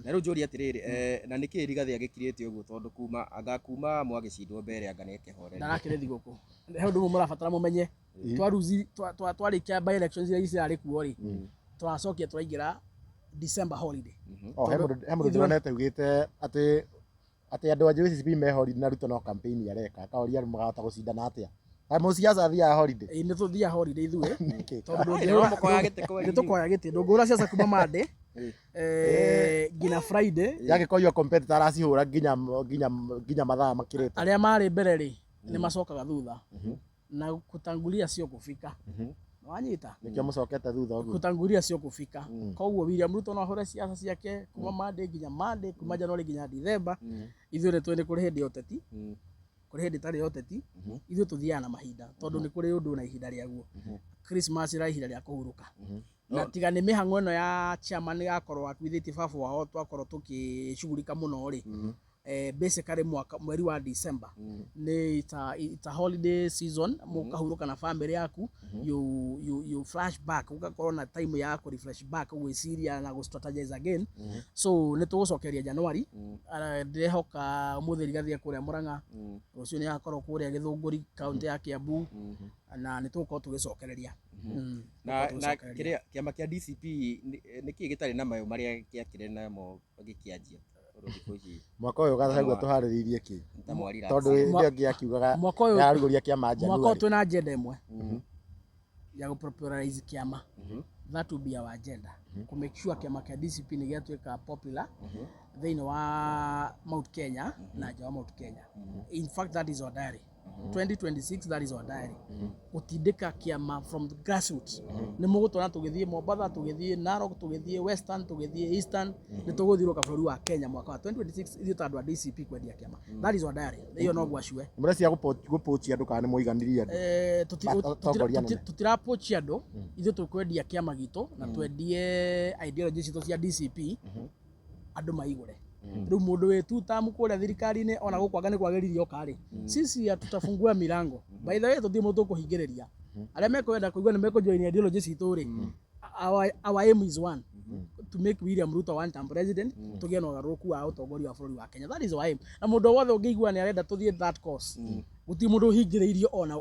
Na rĩu njũrie atĩrĩrĩ, na nĩkĩ Rigathĩ agĩkirĩte ũguo, tondũ kuma anga kuma mwagĩcindwo mbere anga nĩekĩhorerire? Ndarakĩrĩ thigũkũ. He ũndũ ũmwe mũrabatara mũmenye. Twaruzi twarĩkia by elections iria cirarĩ kuo rĩ, tũracokia tũraingĩra December holiday. Oh, he mũndũ ndĩronete ugĩte atĩ andũ a JCB me holiday na Ruto no campaign areka, akaũria makahota gũcindana atĩa? Kaĩ mũciaca athiaga holiday? Ĩĩ, nĩ tũthiaga holiday ithuĩ. Nĩkĩ? Tondũ Ĩ, no mũkoya gĩtĩ kweli? Nĩ tũkoya gĩtĩ. Ndũngĩhũra ciaca kuma Monday nginya Friday. Yagĩkorwo competitor aracihũra nginya mathaa makĩrĩte. Arĩa marĩ mbere rĩ, nĩ macokaga thutha, na kutangulia sio kufika. Wanyita? Nĩkĩo mũcokete thutha ũguo. Kutangulia sio kufika. Koguo William Ruto no ahũre ciaca ciake kuma Monday nginya Monday, kuma January nginya December. Ithuĩ nĩ tũĩ nĩ kũrĩ hĩndĩ ya ũteti, kũrĩ hĩndĩ ĩtarĩ ya ũteti. Ithuĩ tũthiaga na mahinda, tondũ nĩ kũrĩ ũndũ na ihinda rĩaguo. Christmas ĩra ihinda rĩa kũhurũka, na tiga nĩ mĩhang'o ĩno ya chairman yakorwo akuithĩtie baba wao, twakorwo tũkĩcugurika mũno rĩ, basically mwaka mweri wa December nĩ it's a holiday season. Mũkahurũka na family yaku, you flash back, ũgakorwo na time ya kũ refresh back, gwĩciria na gũ strategize again. So nĩ tũgũcokeria January. Ndĩrehoka ũmũthĩ Rigathĩ kũrĩa Murang'a, rũciũ nĩ agakorwo kũrĩa Gĩthũngũri, kaunti ya Kiambu, na nĩ tũgũkorwo tũgĩcokereria. Na Tũgũkorwo na tũgĩcokereria. Kĩrĩa kĩama kĩa DCP nĩkĩ gĩtarĩ na mayũ marĩa gĩakĩrĩ namo gĩkĩanjia? Tondũ thikũ ici Mwaka ũyũ Gachagua tũharĩrĩirie kĩ? Ta mwari Tondũ hĩndĩ ĩyo ĩngĩ akiugaga Mwaka ũyũ nĩararugũria kĩama mwaka ũyũ January. Twĩna agenda ĩmwe ya gũ-popularize kĩama. That will be our agenda, ku make sure kĩama kĩa DCP nĩ gĩatuĩka popular thĩinĩ wa Mount Kenya na nja wa Mount Kenya. In fact, that is our diary 2026, that is our diary, gũtindĩka kĩama from the grassroots. Nĩ mũgũtwona tũgĩthiĩ Mombatha, tũgĩthiĩ Narok, tũgĩthiĩ Western, tũgĩthiĩ Eastern. Nĩ tũgũthiũrũrũka bũrũri wa Kenya mwaka wa 2026, ithuĩ ta andũ a DCP kwendia kĩama. That is our diary. Ĩyo no gwacue. Mũrecia gũpũchia andũ kana nĩ mũiganirie andũ? Atongoria anene. Tũtirapochi andũ. Ithuĩ tũkwendia kĩama gitũ na twendie ideology citũ cia DCP, andũ maigũre. Rĩu mũndũ wĩ two term kũrĩa thirikari-inĩ, ona gũkũ anga nĩ kwagĩririe oka rĩ, sisi tutafungua milango. By the way, tũtirĩ mũndũ tũkũhingĩrĩria. Arĩa mekwenda kũigua nĩ mekũjoin ideology citũ rĩ, our aim is one, to make William Ruto one term president, tũgĩe na ũgarũrũku wa ũtongoria wa bũrũri wa Kenya. That is our aim. Na mũndũ o wothe ũngĩigua nĩ arenda tũthiĩ that course, gũtirĩ mũndũ ũhingĩrĩirio ona.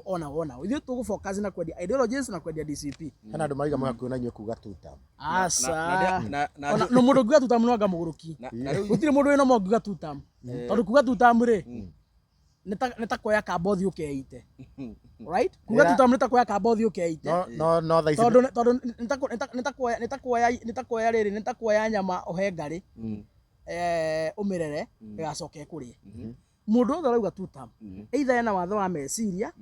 Ithuĩ tũgũ focus na kwendia ideologies na kwendia DCP. Hena andũ marauga mwĩ hakuhĩ na inyuĩ kuga two term. Aca. Na Ona no mũndũ ũngiuga two term no anga mũgũrũki. Na rĩu Gũtirĩ mũndũ wĩna ma ũngiuga two term, tondũ kuga two term rĩ, nĩ ta kuoya kamba ũthiĩ ũkeite, right? Kuga two term nĩ ta kuoya kamba ũthiĩ ũkeite. No thaa ici Tondũ nĩ ta kuoya rĩrĩ, nĩ ta kuoya nyama ũhe ngarĩ, ũmĩrere ĩgacoka ĩkũrĩe. Mũndũ wothe ũrauga two term, either ena wathe wa meciria,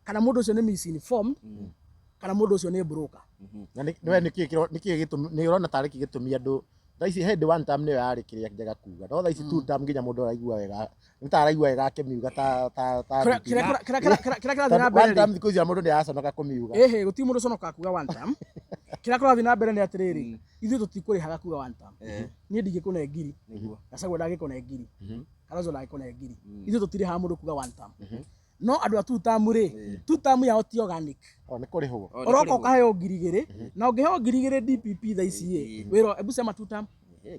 kana mũndũ ũcio nĩ misinformed, kana mũndũ ũcio nĩ broker. Na we nĩkĩ gĩtũmi nĩ ũrona tarĩ kĩ gĩtũmi andũ thaa ici? Hĩndĩ one term nĩyo yarĩ kĩrĩa njega kuga, no thaa ici two term nginya mũndũ araigua wega, nĩ ta araigua wega akĩmiuga ta Kĩrĩa DP. kĩrĩa kĩrathiĩ na Tondũ mbere one rĩ, term thikũ ici mũndũ nĩ araconoka kũmiuga. Ĩhĩ, gũtirĩ mũndũ ũconokaga kuga one term. Kĩrĩa kũrathiĩ na mbere nĩ atĩrĩrĩ, ithuĩ tũtikũrĩhaga kuga one term. Niĩ ndingĩkũne ngiri, Gachagua ndangĩkũne ngiri, Kalonzo ndangĩkũne ngiri. Ithuĩ tũtirĩhaga mũndũ kuga one term. No andũ a two term rĩ, two term yao ti organic. O nĩ kũrĩhwo. O, nĩ Ũroka kũrĩhwo. ũkaheo 2000, na ũngĩheo 2000 DPP thaa ici ĩ wĩra, ebu sema two term.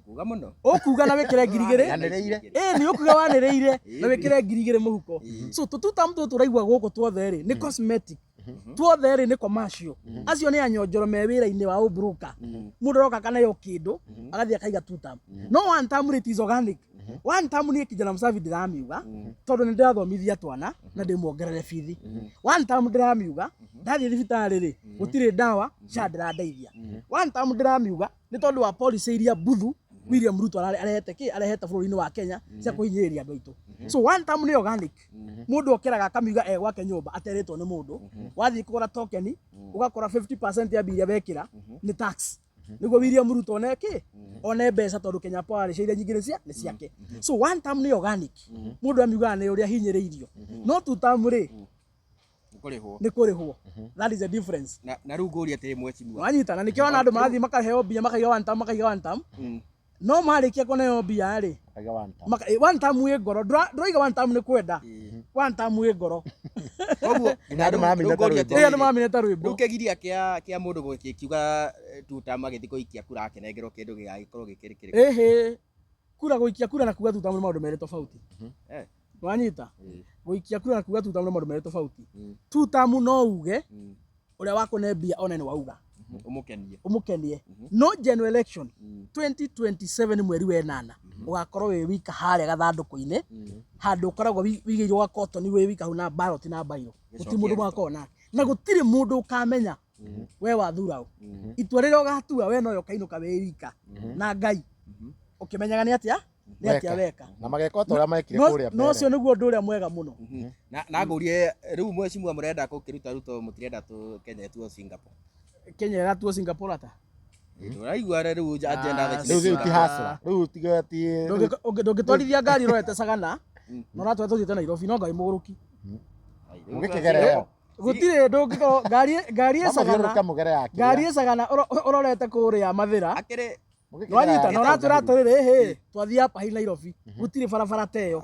Kuga mũno. Ũkuga na wĩkĩre 2000. Yanĩrĩire. Ĩ, nĩ ũkuga wanĩrĩire na wĩkĩre 2000 mũhuko. So tũ term tũtũ ũraigua gũkũ tuothe rĩ, nĩ cosmetic. Tuothe rĩ, nĩ commercial. Acio nĩ anyonjoro me wĩra-inĩ wa ũbroker. Mũndũ aroka akaneo kĩndũ, agathiĩ akaiga two term. No one term rĩ, it is organic. One term niĩ kijana msafi ndĩramiuga tondũ nĩ ndĩrathomithia twana na ndĩmuongerere bithi. One term ndĩramiuga ndathiĩ thibitarĩ rĩ, gũtirĩ ndawa, SHA ndĩrandeithia. One term ndĩramiuga nĩ tondũ wa policy iria mbuthu William Ruto arehete kĩ arehete bũrũri-inĩ wa Kenya cia kũhinyĩrĩria andũ aitũ. So one term nĩ organic. Mũndũ okĩraga akamiuga e gwake nyũmba aterĩtwo nĩ mũndũ. Wathiĩ kũgũra token, ũgakora 50% ya mbia iria wekĩra nĩ tax, nĩguo William Ruto one kĩ one mbeca, tondũ Kenya Power rĩ, iria nyingĩ nĩ ciake. So one term nĩ organic, mũndũ amiugaga nĩ ũrĩa hinyĩrĩirio. No two term rĩ, Nĩ kũrĩhwo. Nĩ kũrĩhwo. That is the difference. Na rĩu ngũria atĩrĩ, mheshimiwa. Wanyita? Na nĩkĩo ona andũ marathiĩ makaheo mbia, makaiga one term, makaiga one term. No marĩkia kũneo mbia rĩ, Akaiga one term. One term wĩ ngoro. Ndũraiga one term nĩ kwenda. One term wĩ ngoro. Koguo Nginya andũ maramĩina ta rĩu rwĩmbo. Rĩrĩa andũ maramĩina ta rwĩmbo. Rĩu kĩgiria kĩa mũndũ gũgĩkiuga two term agĩthiĩ gũikia kura akĩnengerwo kĩndũ gĩgagĩkorwo gĩkĩrĩ kĩrĩkũ? Ĩhĩ, kura gũikia kura na kuga two term nĩ maũndũ merĩ tofauti. Wanyita? Gũikia kura na kuga two term nĩ maũndũ merĩ tofauti. Two term no uge ũrĩa wakũne mbia one nĩ wauga. Ũmũkenie. Ũmũkenie. No general election 2027 mweri wa ĩnana ũgakorwo wĩ wika harĩa gathandũkũ-inĩ handũ ũkoragwo wĩigĩirwo gakotoni wĩ wika hau na ballot na bairo. Gũtirĩ mũndũ mũgakorwo nake. Na gũtirĩ mũndũ ũkamenya we wathura ũ. Itua rĩrĩa ũgatua we nowe ũkainũka wĩ wika na Ngai ũkĩmenyaga nĩ atĩa nĩ atĩa weka. Na mageka o ta ũrĩa mekire No kũrĩa no mbere. ũcio nĩguo ũndũ ũrĩa mwega mũno. Na ngũrie rĩu mheshimiwa mũrenda gũkĩruta Ruto mũtirenda tu Kenya ĩtuo Singapore. Kenya ĩratuo Singapore ata? Ũraigua rĩu agenda thaa ici Rĩu nĩ rĩu ti Singapore. hasla. Rĩu tiga ti Ndũngĩtwarithia ngari ũrorete Sagana na ũratwara tũthiĩte Nairobi no Ngai mũgũrũki. Mũgĩkĩgere ĩyo. Gũtirĩ ndũngĩkorwo ngari ngari ĩ Sagana Mamũthiũrũrũke mũgere ya ngari kĩrĩa. ĩ Sagana ũrorete kũrĩa Mathĩra. Akĩrĩ Nwanyita na ũratwĩra atĩrĩrĩ ĩhĩ twathiĩ Upper Hill Nairobi gũtirĩ barabara ta ĩyo.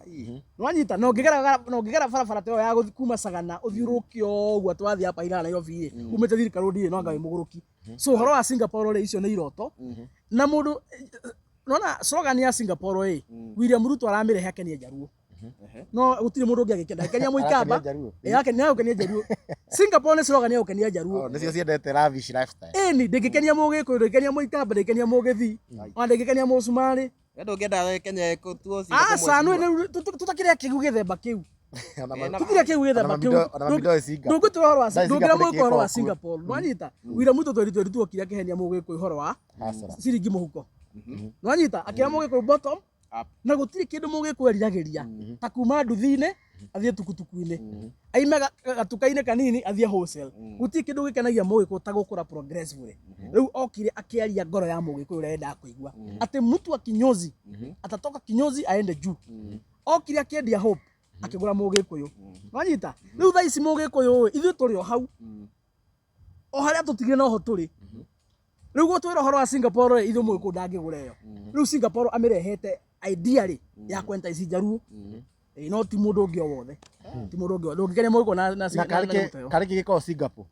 Nwanyita na ũngĩgera na ũngĩgera barabara ta ĩyo ya gũthiĩ kuma Sagana ũthiũrũrũke ũguo twathiĩ Upper Hill Nairobi ĩ umĩte Thika Road ĩ no anga wĩ mũgũrũki. So ũhoro wa Singapore rĩ icio nĩ iroto na mũndũ nona slogan ya Singapore ĩ William Ruto aramĩrehe akenie Njaruo. No gũtirĩ mũndũ ũngĩ agĩkenia akenia Mũikamba. Arakenia Njaruo. Ĩ akenia gũkenia Njaruo. Singapore nĩ slogan ya gũkenia Njaruo. Oh, nĩcio ciendete lavish lifestyle. Ĩni ndĩngĩkenia Mũgĩkũyũ, ndĩngĩkenia Mũikamba, ndĩngĩkenia Mũgĩthii, ona ndĩngĩkenia Mũcumarĩ. We ndũngĩenda Kenya ĩtuo Singapore Aca nĩ mheshimiwa. tũtakĩrĩa kĩu gĩthemba kĩu. Ona Tũtirĩ kĩu gĩthemba kĩu. ona mamindoo Singapore. Ndũngĩtwĩra ũhoro wa Ndai ndũngĩra Singapore Mũgĩkũyũ ũhoro wa nĩkĩĩ Singapore. Nwanyita? William Ruto tweritwo tuokire akĩhenia Mũgĩkũyũ ũhoro wa Hasla. ciringi mũhuko. Nwanyita? Akĩra Mũgĩkũyũ bottom Up. na gũtirĩ kĩndũ Mũgĩkũyũ eriragĩria ta kuma nduthi-inĩ athiĩ tukutuku-inĩ aime gatuka-inĩ kanini athiĩ wholesale. Gũtirĩ kĩndũ gĩkenagia Mũgĩkũyũ ta gũkũra progressively. Rĩu okire akĩaria ngoro ya Mũgĩkũyũ ũrĩa endaga kũigua atĩ mtu wa kinyozi atatoka kinyozi aende juu. Okire akĩendia hope akĩgũra Mũgĩkũyũ. Nwanyita? Rĩu thaa ici Mũgĩkũyũ ĩ ithuĩ tũrĩ o hau o harĩa tũtigire noho tũrĩ. Rĩu gũtwĩra ũhoro wa Singapore rĩ ithuĩ Mũgĩkũyũ ndangĩgũra ĩyo. Rĩu Singapore amĩrehete idea rĩ ya kwenta ici Njaruo. Ĩ no ti mũndũ ũngĩ o wothe. Ti mũndũ ũngĩ o wothe. Ndũngĩkenia Mũgĩkũyũ na Na karĩ kĩ gĩkoragwo Singapore?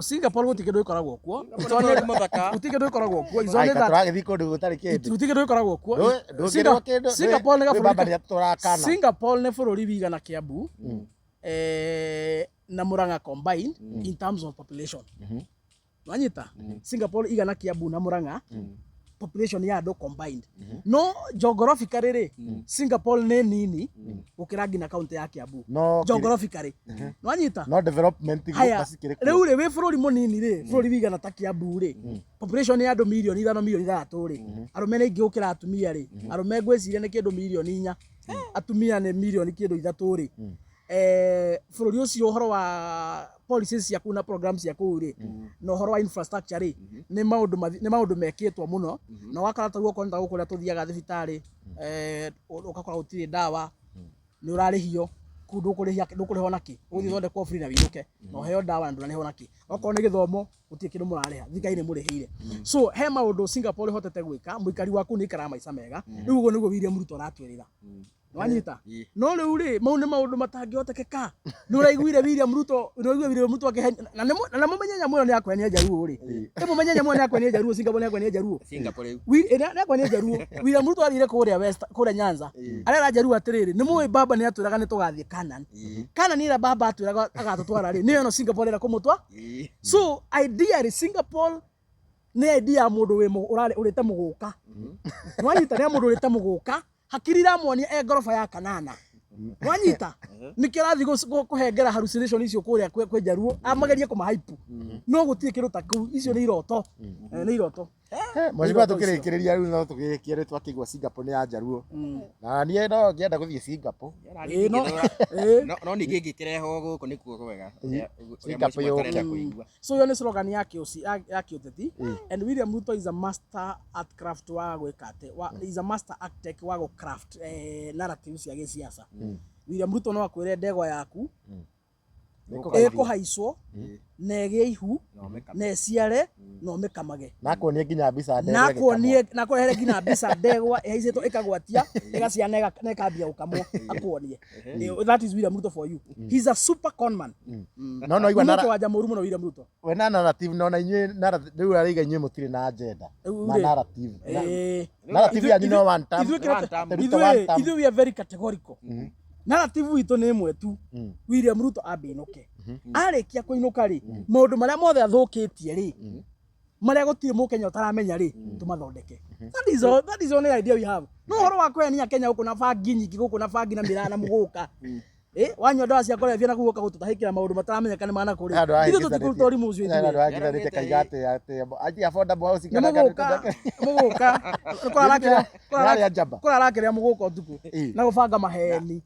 Singapore gũtirĩ kĩndũ gĩkoragwo kuo. Singapore nĩ bũrũri mũthaka. Gũtirĩ kĩndũ gĩkoragwo kuo. It's only Ai, that tũragĩthiĩ kũndũ gũtarĩ kĩndũ. gũtirĩ kĩndũ gĩkoragwo kuo. Ndũngĩrwo kĩndũ. Singapore nĩ Kwĩ baba gabũrũri nĩatũraga kana. Singapore nĩ bũrũri wigana Kiambu na Murang'a combined in terms of population. Nwanyita? Singapore igana Kiambu na Murang'a population ya andũ combined. No geographically rĩ Singapore nĩ nini gũkĩra nginya kaunti ya Kiambu. No Geographically. Nwanyita? no development Haya, gũcikĩrĩ kuo. rĩu rĩ wĩ bũrũri mũnini rĩ bũrũri wigana ta Kiambu rĩ population ya andũ mirioni 5 mirioni 6 rĩ arũme nĩ aingĩ gũkĩra atumia rĩ arũme ngwĩciria nĩ kĩndũ mirioni 4 atumia nĩ mirioni kĩndũ 3 rĩ bũrũri ũcio ũhoro wa policies cia kũu na programs cia kũu rĩ na ũhoro wa infrastructure rĩ nĩ maũndũ nĩ maũndũ mekĩtwo mũno na ũgakora ta guoko nĩ ta gũkũ ũrĩa tũthiaga thibitarĩ ũgakora gũtirĩ ndawa nĩ ũrarĩhio kũu ndũkũrĩhia ndũkũrĩhwo na kĩ ũgũthiĩ ũthondekwo free na wĩinũke na ũheo ndawa na ndũnarĩhwo na kĩ okorwo nĩ gĩthomo gũtirĩ kĩndũ mũrarĩha thirikari nĩ mũrĩhĩire so he maũndũ Singapore ĩhotete gwĩka mũikari wa kũu nĩ aikaraga maica mega rĩu ũguo nĩguo William Ruto aratwĩrĩra Nwanyita? No rĩu rĩ mau nĩ maũndũ matangĩhotekeka. Nĩ ũraiguire William Ruto, nĩ ũraiguire William Ruto akĩhenia na nĩ na mũmenye nyamũ ĩyo nĩ ya kũhenia Njaruo rĩ. Ĩ mũmenye nyamũ ĩyo nĩ ya kũhenia Njaruo, Singapore nĩ ya kũhenia Njaruo. Singapore rĩu. Nĩ ya kũhenia Njaruo. William Ruto athire kũrĩa West, kũrĩa Nyanza. Arera Njaruo atĩrĩrĩ, nĩ mũĩ baba nĩ atwĩraga nĩ tũgathiĩ Canaan. Canaan ĩrĩa baba atwĩraga agatũtwara rĩ, nĩyo ĩno Singapore ĩrenda kũmũtwara. So ideally Singapore nĩ idea ya mũndũ wĩ ũrarĩ ũrĩte mũgũka. Nwanyita nĩ ya mũndũ ũrĩte mũgũka hakiri iramuonia e ngoroba ya kanana. Nwanyita nĩkĩo arathiĩ kũhengera hallucination icio kũrĩa kwĩ Njaruo amagerie kũmahaipu no gũtirĩ kĩndũ ta kĩu icio nĩ iroto. Nĩ iroto. Mheshimiwa tũkĩrĩkĩrĩria rĩu no tũgĩrĩkie rĩ twakĩigua Singapore nĩ ya Njaruo. Na niĩ no ngĩenda gũthiĩ Singapore. Ĩĩ, no No no ningĩ ĩngĩkĩrehwo gũkũ nĩkuo kwega. Ũrĩa Singapore mheshimiwa atarenda yũke. kũigua. So iyo nĩ slogan ya kĩũci ya kĩũteti and William Ruto is a master at craft wa gwĩka atĩ wa is a master architect wa gũ craft narrative cia gĩsiasa. William Ruto no akwĩre ndegwa yaku. Nĩkũgaithio. Ĩkũhaicwo na ĩgĩe ihu Na ũmĩkame. na ĩciare na ũmĩkamage. Nakuonie nginya mbica ndegwa ĩgĩkamwo. Nakuonie nakũrehere nginya mbica ndegwa ĩhaicĩtwo ĩkagwatia ĩgaciara na ĩkambia gũkamwo akuonie. That is William Ruto for you. He's a super con man. No no igua Nĩ nara mũkĩwanja mũru mũno William Ruto. We na narrative no na inyuĩ narrative rĩu araiga inyuĩ mũtirĩ na agenda Rĩu na rĩ, narrative. Na- Narrative yanyu no one term. Ithuĩ kĩrĩa One term. Ruto one term. ithuĩ we are very categorical. Narrative itũ nĩ ĩmwe tu. William Ruto ambe ainũke. Arĩkia kũinũka rĩ, maũndũ marĩa mothe athũkĩtie rĩ, marĩa gũtirĩ mũkenya ũtaramenya rĩ, tũmathondeke. That is all, that is the only idea we have. No ũhoro wa kũhenia Kenya gũkũ na bangi nyingĩ gũkũ na bangi na mĩraa na mũgũka. Wanyua ndawa cia kũrebia na kũu ũka gũtũtahĩkĩra maũndũ mataramenyeka nĩ mana kũrĩ. Handũ Ithuĩ tũtikũruta ũrimũ ũcio handũ ithuĩ. hahingithanĩtie kaiga atĩ atĩ affordable housing Nĩ kana mũgũka, mũgũka. Nĩarĩa njamba. Kũrarakĩrĩa mũgũka ũtukũ na gũbanga maheni.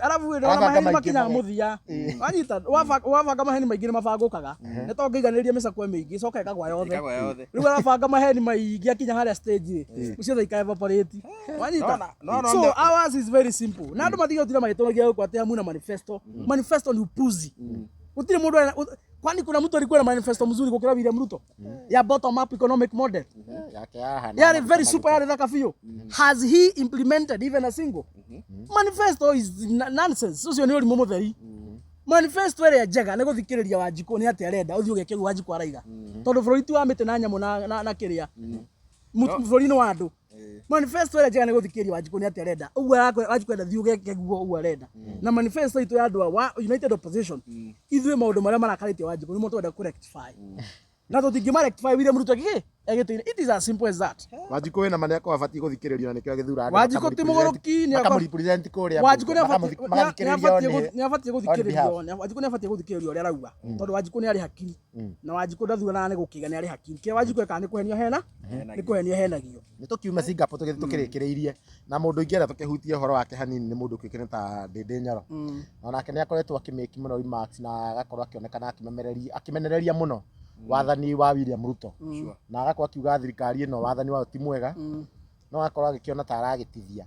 Arabu ĩ, ndona Arabanga maheni maingĩ makinyaga mũno. mũthia. Wanyita, wabanga maheni maingĩ nĩ mabangũkaga. Nĩ to ngĩiganĩria mĩcakwe mĩingĩ, ĩcoka ĩkagwa yothe. Ĩkagwa yothe. Rĩu arabanga maheni maingĩ akinya harĩa stage rĩ, ciothe ika evaporate. Wanyita? No, no, So no. ours is very simple. Na andũ matige gũtinda magĩtũragia gũkũ atĩ hamuna manifesto. Manifesto ni upuzi. Gũtirĩ mũndũ kwani kuna mtu alikuwa na manifesto mzuri gũkĩra William Ruto ya bottom up economic model? Yake yahana Yarĩ very super, yarĩ thaka biũ. Has he implemented even a single manifesto? Is nonsense. Ũcio nĩ ũrimũ mũtheri. Manifesto ĩrĩa njega nĩ gũthikĩrĩria Wanjikũ nĩ atĩa arenda, ũthiĩ ũgeke ũguo Wanjikũ araiga, tondũ bũrũri ti wa mĩtĩ na nyamũ na kĩrĩa. Bũrũri-inĩ wa andũ. Manifesto ĩrĩa njega nĩ gũthikĩrĩria Wanjikũ nĩ atĩa arenda, ũguo arakwĩra Wanjikũ enda thiĩ ũgeke guo ũguo arenda. Na manifesto itũ ya andũ a United Opposition, ithuĩ maũndũ marĩa marakarĩtie Wanjikũ nĩmo twenda kũ rectify, na tũtingĩma rectify William Ruto gĩkĩ egĩtĩire. It is as simple as that. Wanjikũ wĩna ma nĩakorwo abatiĩ gũthikĩrĩrio na nĩkĩo agĩthura andũ Wanjikũ ti mũgũrũki, makamũrepresent kũrĩa Wanjikũ mbunge, magathikĩrĩrio nĩ abatiĩ on behalf. gũthikĩrĩrio. Wanjikũ nĩ abatiĩ gũthikĩrĩrio ũrĩa arauga, tondũ Wanjikũ nĩ arĩ hakiri, na Wanjikũ ndathuranaga nĩ gũkĩga, nĩ arĩ hakiri. Kĩrĩa Wanjikũ ekaga nĩ kũhenio hena nĩ kũhenio henagio. Nĩ tũkiume Singapore tũgĩthiĩ tũkĩrĩkĩrĩirie na mũndũ ingĩenda tũkĩhutie ũhoro wake hanini nĩ mũndũ ũkĩũĩkaine ta Ndĩndĩ Nyoro. Onake nĩ akoretwo akĩmake mũno remarks na agakorwo akĩonekana akĩmenereria mũno wathani wa William Ruto, na agakorwo akiuga thirikari ĩno wathani wao ti mwega, no agakorwo agĩkĩona ta aragĩtithia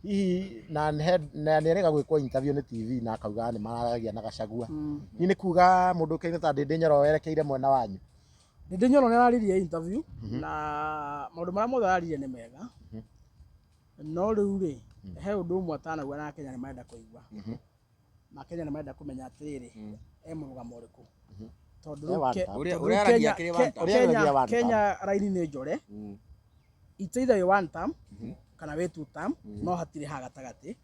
hihi na nĩ erĩga gwĩkwo interview nĩ TV na akauga nĩ mararagia na Gachagua. Hihi nĩ kuga mũndũ ũkaine ta Ndĩndĩ Nyoro werekeire mwena wanyu? Ndĩndĩ Nyoro nĩ araririe interview na maũndũ marĩa mothe araririe nĩ mega, no rĩu rĩ, he ũndũ ũmwe atanauga na Akenya nĩ marenda kũigua, na Akenya nĩ marenda kũmenya atĩrĩrĩ, e mũrũgamo ũrĩkũ, tondũ E rĩu one term. Ũrĩa tondũ ũrĩa rĩu aragia akĩrĩ one term. Ũrĩa aragia one term. Kenya raini nĩ njore. It's either wĩ one term kana wĩ two term, no hatirĩ ha gatagatĩ.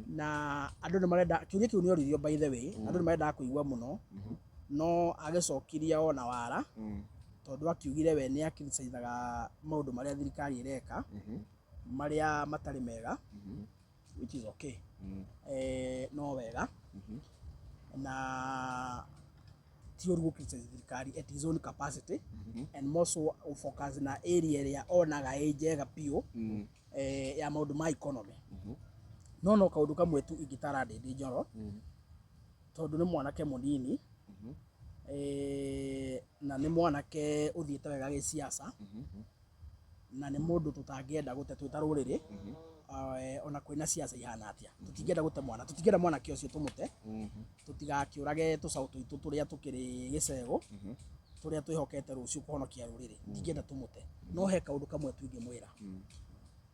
Na andũ nĩ marenda kĩũria kĩu nĩ oririo, by the way, andũ nĩ marendaga kũigua mũno, no agĩcokirie ona wara, tondũ akiugire we nĩ akriticizaga maũndũ marĩa thirikari ĩreka marĩa matarĩ mega, which is okay. No wega na ti ũru gũ criticize thirikari at his own capacity, and more so focus na area ĩrĩa onaga ĩ njega biũ ya maũndũ ma economy. No kaũndũ kamwe tu ingĩtara Ndĩndĩ Nyoro, tondũ nĩ mwanake mũnini na nĩ mwanake ũthiĩte wega gĩciaca, na nĩ mũndũ tũtangĩenda gũte twĩ ta rũrĩrĩ. Ona kwĩna ciaca ihana atĩa, tũtingĩenda gũte mwana, tũtingĩenda mwanake ũcio tũmũte, tũtigakĩũrage tũcaũ tũitũ tũrĩa tũkĩrĩ gĩcegũ, tũrĩa twĩhokete rũciũ kũhonokia rũrĩrĩ. Ndingĩenda tũmũte, no he kaũndũ kamwe tu ingĩmwĩra,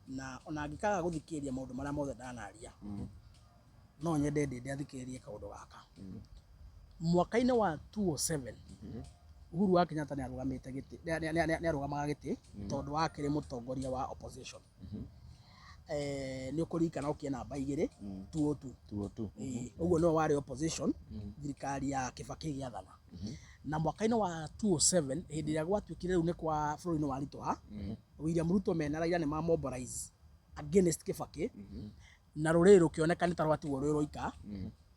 na ona angĩkaga gũthikĩrĩria maũndũ marĩa mothe ndanaria, no nyende Ndĩndĩ athikĩrĩrie kaũndũ gaka. Mwaka-inĩ wa 2007 Uhuru wa Kenyatta nĩ arũgamĩte gĩtĩ, nĩ arũgamaga gĩtĩ tondũ wakĩrĩ mũtongoria wa opposition. Nĩ ũkũririkana okire namba 2 202. 202. Ĩĩ, ũguo nĩwe warĩ opposition thirikari ya Kibaki ĩgĩathana. Na mwaka-inĩ wa 2007, hĩndĩ ĩrĩa gwatuĩkire rĩu nĩ kwa bũrũri nĩ waritũha, William Ruto mena Raila nĩ ma mobilize against Kibaki, na rũrĩrĩ rũkĩoneka nĩ ta rwatigwo rwĩ rwoika,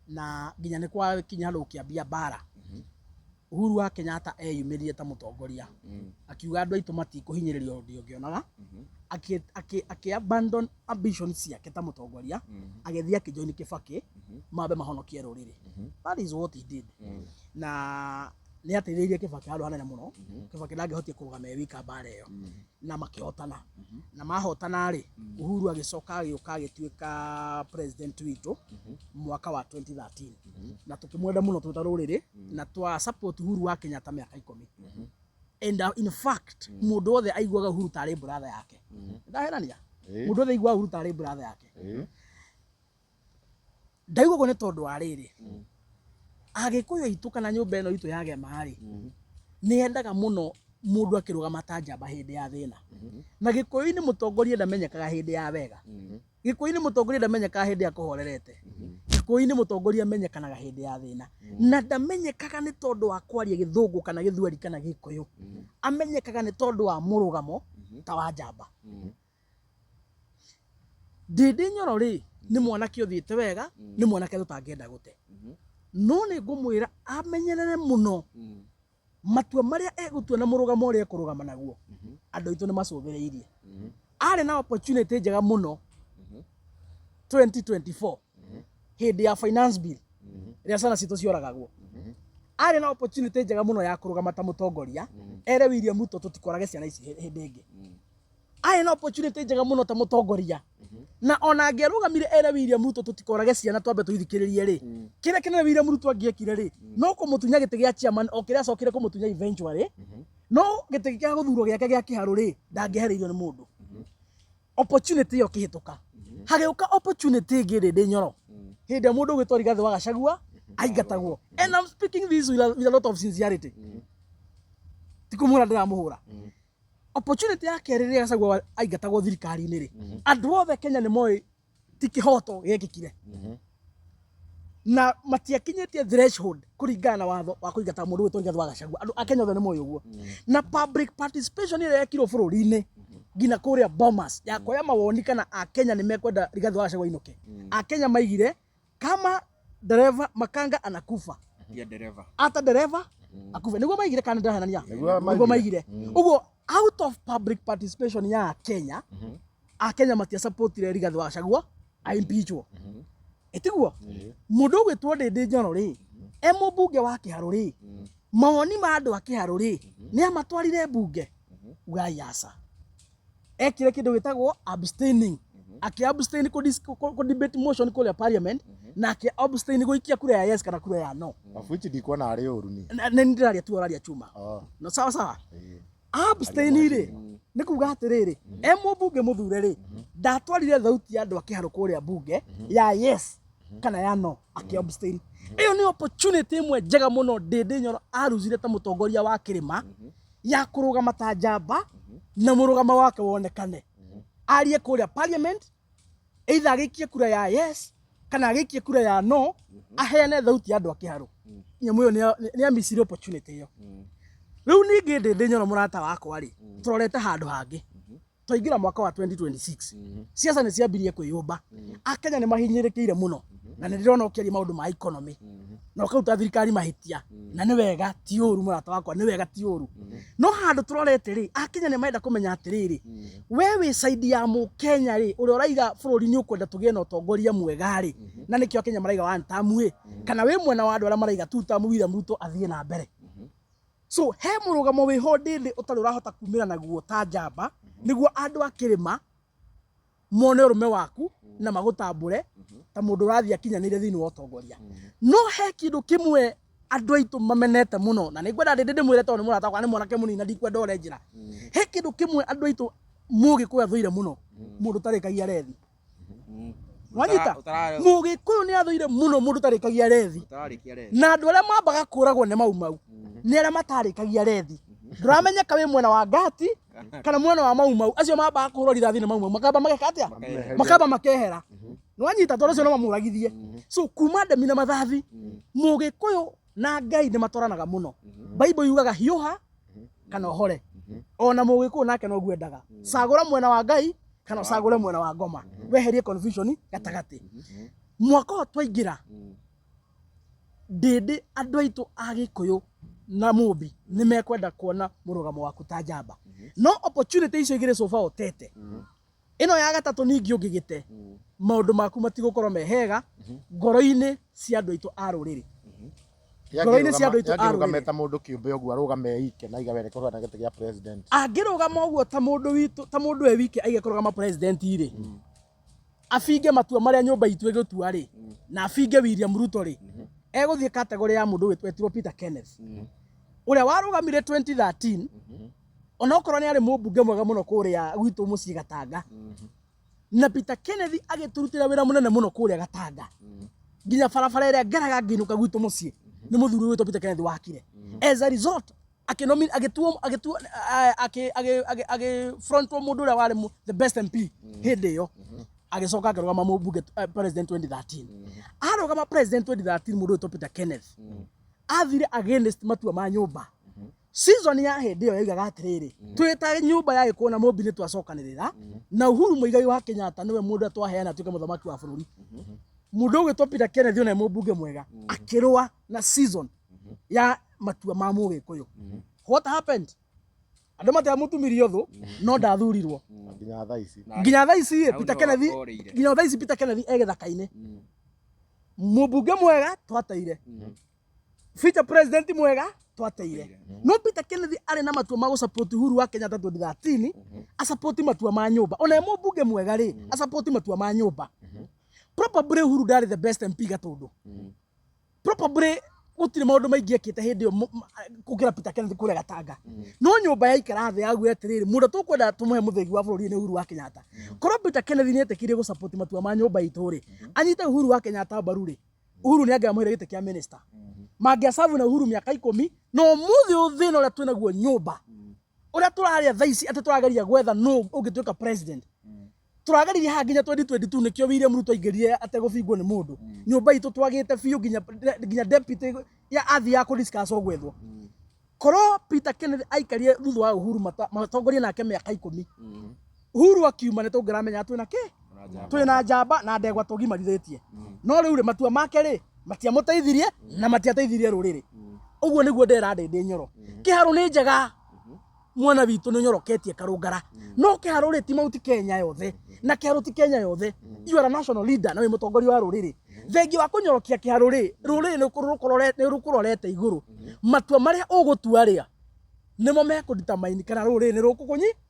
na nginya nĩ kwakinya handũ gũkĩambia mbara. Uhuru wa Kenyatta eyumĩririe ta mũtongoria akiuga andũ aitũ matikũhinyĩrĩrio ũndũ ũngĩonaga, akĩ abandon ambition ciake ta mũtongoria, agĩthiĩ akĩjoin Kibaki mambe mahonokie rũrĩrĩ. That is what he did. Na Nĩ ateithĩrĩirie Kibaki handũ hanene mũno. Kibaki ndangĩhotire kũrũgama e wika mbara ĩyo na makĩhotana. Na mahotana rĩ, Uhuru agĩcoka agĩũka agĩtuĩka president witũ mwaka wa 2013. Na tũkĩmwenda mũno twĩ ta rũrĩrĩ na twa support Uhuru wa Kenyatta mĩaka 10. And in fact, mũndũ wothe aiguaga Uhuru tarĩ brother yake. Ndaherania? Mũndũ wothe aiguaga Uhuru tarĩ brother yake. Ndaigua ũguo nĩ tondũ wa rĩrĩ, Agĩkũyũ aitũ kana nyũmba ĩno itũ ya Gema rĩ, nĩ yendaga mũno mũndũ akĩrũgama ta njamba hĩndĩ ya thĩna. Na Gĩkũyũ-inĩ mũtongoria ndamenyekaga hĩndĩ ya wega. Gĩkũyũ-inĩ mũtongoria ndamenyekaga hĩndĩ ĩrĩa kũhorerete. Gĩkũyũ-inĩ mũtongoria amenyekanaga hĩndĩ ya thĩna. Na ndamenyekaga nĩ tondũ wa kwaria Gĩthũngũ kana Gĩthweri kana Gĩkũyũ. Amenyekaga nĩ tondũ wa mũrũgamo ta wa njamba. Ndĩndĩ Nyoro rĩ, nĩ mwanake ũthiĩte wega, nĩ mwanake tũtangĩenda gũte. No nĩ ngũmwĩra amenyerere mũno matua marĩa egũtua na mũrũgamo ũrĩa ekũrũgama naguo. Andũ aitũ nĩ macũthĩrĩirie. Arĩ na opportunity njega mũno 2024 hĩndĩ ya finance bill rĩrĩa ciana citũ cioragagwo. Arĩ na opportunity njega mũno ya kũrũgama ta mũtongoria ere William Ruto tũtikorage ciana ici hĩndĩ ĩngĩ. Arĩ na opportunity njega mũno ta mũtongoria na ona angĩarũgamire ere William Ruto tũtikorage ciana twambe tũithikĩrĩrie rĩ, kĩrĩa kĩnene William Ruto angĩekire rĩ, no kũmũtunya gĩtĩ gĩa chairman o kĩrĩa acokire kũmũtunya eventually, no gĩtĩ gĩa gũthurwo gĩake gĩa kĩharũ rĩ, ndangĩehereirio nĩ mũndũ. Opportunity ĩyo ĩkĩhĩtũka, hagĩũka opportunity ĩngĩ Ndĩndĩ Nyoro, hĩndĩ ĩrĩa mũndũ ũgwĩtwo Rigathĩ wa Gachagua aingatagwo. And I'm speaking this with a lot of sincerity, ti kũmũhũra ndĩramũhũra. Opportunity ya kerĩ rĩrĩa Gachagua aingatagwo thirikari-inĩ rĩ, andũ othe Kenya nĩ moĩ ti kĩhoto gĩekĩkire na matiakinyĩtie threshold kũringana na watho wa kũingata mũndũ gwĩtwo Rigathĩ wa Gachagua. Andũ a Kenya othe nĩ moĩ ũguo. Na public participation ĩrĩa yekirwo bũrũri-inĩ nginya kũrĩa Bomas ya kuoya mawoni kana a Kenya nĩ mekwenda Rigathĩ wa Gachagua ainũke, a Kenya maigire kama dereva makanga anakufa Tia dereva. Ata dereva akufe, nĩguo maigire kana ndĩrahenania? Nĩguo. Nĩguo maigire ũguo. Out of public participation ya Kenya, a Kenya matiasupportire Rigathĩ wa Gachagua aimpeachwo, ĩtiguo? Mũndũ ũgwĩtwo Ndĩndĩ Nyoro rĩ, e mũmbunge wa Kĩharũ rĩ, mawoni ma andũ a Kĩharũ rĩ, nĩ amatwarire mbunge? Ugai aca. Ekire kindu gitagwo abstaining, aki abstain ku debate motion kuria parliament, na aki abstain guikia kura ya yes kana kura ya no. Of which ndikuona arĩ ũru niĩ. Nĩ ndĩraria tu, ũraria chuma. Oh. No sawa sawa. Ĩĩ. Abstain rĩ, nĩ kuga atĩrĩrĩ, e mũmbunge mũthure rĩ, ndatwarire thauti ya andũ a Kĩharũ kũrĩa mbunge ya yes kana ya no, akĩ abstain. Ĩyo nĩ opportunity ĩmwe njega mũno Ndĩndĩ Nyoro aruzire ta mũtongoria wa kĩrĩma ya kũrũgama ta njamba na mũrũgamo wake wonekane, arie kũrĩa parliament, either agĩikie kura ya yes kana agĩikie kura ya no, aheane thauti ya andũ a Kĩharũ. Nyamũ ĩyo nĩ amicire opportunity ĩyo. Rĩu ningĩ Ndĩndĩ Nyoro mũrata wakwa rĩ, tũrorete handũ hangĩ. Twaingĩra mwaka wa 2026, siasa nĩ ciambirie kwĩyũmba. Akenya nĩ mahinyĩrĩkĩire mũno na nĩ ndĩrona ũkĩaria maũndũ ma economy na ũkaruta thirikari mahĩtia, na nĩ wega ti ũru, mũrata wakwa, nĩ wega ti ũru. No handũ tũrorete rĩ, Akenya nĩ marenda kũmenya atĩrĩrĩ, we wĩ side ya mũkenya rĩ, ũrĩa ũraiga bũrũri nĩ ũkwenda tũgĩe na ũtongoria mwega rĩ, na nĩkĩo Akenya maraiga one term ĩ, kana wĩ mwena wa andũ arĩa maraiga two term, William Ruto athiĩ na mbere? So he mũrũgamo wĩho Ndĩndĩ ũtarĩ ũrahota kumĩra naguo ta njamba nĩguo andũ a kĩrĩma mone ũrũme waku na magũtambũre ta mũndũ ũrathiĩ akinyanĩire thĩinĩ wa ũtongoria. No he kĩndũ kĩmwe andũ aitũ mamenete mũno, na nĩngwenda Ndĩndĩ ndĩmwĩre tondũ nĩ mũrata wakwa, nĩ mwanake mũnini na ndikwenda ore njĩra. He kĩndũ kĩmwe andũ aitũ Mũgĩkũyũ athũire mũno, mũndũ ũtarĩkagia rethi. Wanyita? Mũgĩkũyũ nĩ athũire mũno mũndũ ũtarĩkagia rethi. Ũtararĩkia rethi. Na andũ arĩa mambaga kũragwo nĩ Mau Mau nĩ arĩa matarĩkagia rethi. Ndũramenyeka wĩ mwena wa Ngati kana mwena wa Mau Mau. Acio mambaga kũhũrwo rithathi nĩ Mau Mau makamba mageka atĩa? Makamba makehera. Nĩwanyita? Tondũ ũcio no mamũragithie. So kuma ndemi na mathathi, Mũgĩkũyũ na Ngai nĩ matwaranaga mũno. Bible yugaga hiũha kana ũhore. Ona Mũgĩkũyũ nake noguo endaga, cagũra mwena wa Ngai kana ũcagũre mwena wa ngoma, weherie confusion gatagatĩ. Mwaka ũyũ twaingĩra, Ndĩndĩ, andũ aitũ a Gĩkũyũ na Mũmbi nĩ mekwenda kuona mũrũgamo waku ta njamba. No opportunity icio igĩrĩ so far ũtete, ĩno ya gatatũ ningĩ ũngĩgĩte, maũndũ maku matigũkorwo me hega ngoro-inĩ cia andũ aitũ a rũrĩrĩ. Ngoro-inĩ cia andũ aitũ a Angĩrũgame rũrĩrĩ. ta mũndũ kĩũmbe ũguo arũgame ike na aiga we nĩ kũrũa na gĩtĩ gĩa president. Angĩrũgama ũguo ta mũndũ witũ, ta mũndũ we wike aige kũrũgama president rĩ, abinge matua marĩa nyũmba itũ ĩgũtua rĩ, na abinge William Ruto rĩ, egũthiĩ category ya mũndũ wetirwo Peter Kenneth, ũrĩa warũgamire 2013, onokorwo nĩ arĩ mũmbunge mwega mũno kũrĩa gwitũ mũciĩ Gatanga. Na Peter Kenneth agĩtũrutĩra wĩra mũnene mũno kũrĩa Gatanga, nginya barabara ĩrĩa ngeraga ngĩinũka gwitũ mũciĩ nĩ mũthuri ũyũ wĩtwo Peter Kenneth wakire. As a result, akĩnomi agĩtuo agĩtuo akĩ agĩ agĩ agĩ frontwo mũndũ ũrĩa warĩ the best MP hĩndĩ ĩyo, agĩcoka akĩrũgama mũmbunge, president 2013. Arũgama president 2013, mũndũ wĩtwo Peter Kenneth athire against matua ma nyũmba. Season ya hĩndĩ ĩyo yaigaga atĩrĩrĩ, twĩ ta nyũmba ya Gĩkũyũ na Mũmbi nĩ twacokanĩrĩra na Uhuru Muigai wa Kenyatta nĩwe mũndũ ũrĩa twaheana atuĩke mũthamaki wa bũrũri. Mũndũ ũgwĩtwo Peter Kenneth ona mũmbunge mwega akĩrũa na season ya matua ma Mũgĩkũyũ. What happened? Andũ matiamũtumirie ũthũ, no ndathurirwo. Nginya thaa ici. Nginya thaa ici Hau Peter nĩho Kenneth orĩire. Nginya thaa ici Peter Kenneth e gĩthaka-inĩ. Mũmbunge mwega twateire, future president mwega twateire, no Peter Kenneth arĩ na matua ma gũsupport Uhuru wa Kenyatta 2013, asupport matua ma nyũmba. Ona e mũmbunge mwega rĩ, asupport matua ma nyũmba. Probably Uhuru ndarĩ the best MP Gatũndũ, probably gũtirĩ maũndũ maingĩ ekĩte hĩndĩ ĩyo gũkĩra Peter Kenneth kũrĩa Gatanga, no nyũmba yaikara thĩ yaugire atĩrĩrĩ, mũndũ tũkwenda tũmũhe mũthĩgi wa bũrũri nĩ Uhuru wa Kenyatta. Korwo Peter Kenneth nĩ etĩkĩrie gũsupport matua ma nyũmba itũ rĩ, anyite Uhuru wa Kenyatta mbaru rĩ, Uhuru nĩ angĩamũheire gĩtĩ kĩa minister, mangĩacabu na Uhuru mĩaka 10. Na ũmũthĩ ũyũ thĩna ũrĩa twĩnaguo nyũmba, ũrĩa tũrarĩa thaa ici atĩ tũrageria gwetha nũ ũngĩtuĩka president, tũrageririe haha nginya 2022, nĩkĩo William Ruto aingĩrire ategũbingwo nĩ mũndũ. Nyũmba itũ twagĩte biũ, nginya deputy ya athiaga kũ discuss o gwethwo. Korwo Peter Kenneth aikarire thutha wa Uhuru matongorie nake mĩaka 10, Uhuru akiuma, nĩ tũngĩramenya twĩna kĩ, twĩna njamba na ndegwa tũgimarithĩtie. No rĩu rĩ, matua make rĩ, matiamũteithirie na matiateithirie rũrĩrĩ. Ũguo nĩguo ndera Ndĩndĩ Nyoro, kĩharũ nĩ njega, mwana witũ nĩ ũnyoroketie karũngara, no kĩharũ rĩ, ti Mount Kenya yothe, na kĩharũ ti Kenya yothe. You are a national leader na wĩ mũtongoria wa rũrĩrĩ. Thengia wa kũnyorokia kĩharũ rĩ, rũrĩrĩ nĩ rũkũrorete igũrũ. Matua marĩa ũgũtua rĩa nĩmo mekũdetermine kana rũrĩrĩ nĩ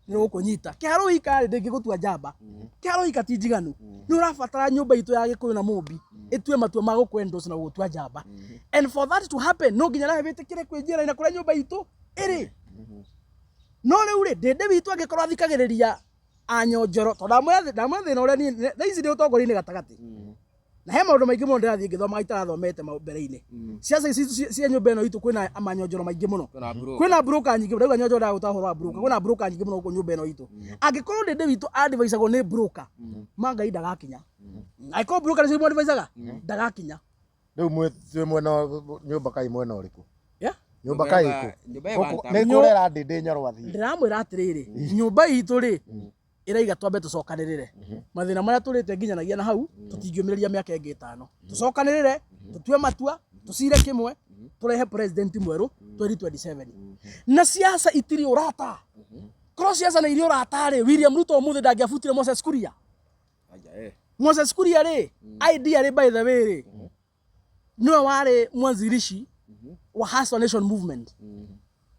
rũgũkũnyita. Kĩharũ wika rĩ, ndĩngĩgũtua njamba. Kĩharũ wika ti njiganu, nĩ ũrabatara nyũmba itũ ya Gĩkũyũ na Mũmbi ĩtue matua ma gũkũ endorse na gũgũtua njamba. And for that to happen, no nginya nawe wĩtĩkĩre kwĩnjĩra na kũrĩa nyũmba itũ ĩrĩ. No rĩu rĩ, Ndĩndĩ witũ angĩkorwo athikagĩrĩria anyonjoro, tondũ ndamwĩra thĩna ũrĩa niĩ thaa ici ndĩ ũtongoria-inĩ gatagatĩ, na he maũndũ maingĩ mũno ndĩrathiĩ ngĩthomaga itarathomete mbere-inĩ. Ciaca ici cia nyũmba ĩno itũ, kwĩna manyonjoro maingĩ mũno. Kwĩna broker. Kwĩna broker nyingĩ. Ndauga nyonjoro, ndagũta ũhoro wa broker. Kwĩna broker nyingĩ mũno gũkũ nyũmba ĩno itũ. Angĩkorwo Ndĩndĩ witũ advisagwo nĩ broker, ma Ngai ndagakinya. Angĩkorwo broker nĩcio imwadvisaga, ndagakinya. Rĩu twĩ mwena nyũmba kai mwena ũrĩkũ? Yeah? Nyũmba kai ĩkũ? Nyũmba ĩ Gũkũ- one term. Nĩ kũrera Ndĩndĩ Nyoro athiĩ. Ndĩramwĩra atĩrĩrĩ, nyũmba itũ rĩ, ĩraiga twambe tũcokanĩrĩre mathĩna marĩa tũrĩte nginyanagia na hau. Tũtingĩũmĩrĩria mĩaka ĩngĩ 5. Tũcokanĩrĩre, tũtue matua, tũcire kĩmwe, tũrehe president mwerũ 2027. Na siasa itirĩ ũrata. Korwo siasa nĩ irĩ ũrata rĩ, William Ruto ũmũthĩ ndangĩabutire Moses Kuria. Aya, eh. Moses Kuria rĩ, idea rĩ, by the way rĩ, nĩwe warĩ mwanzilishi wa Hustler Nation Movement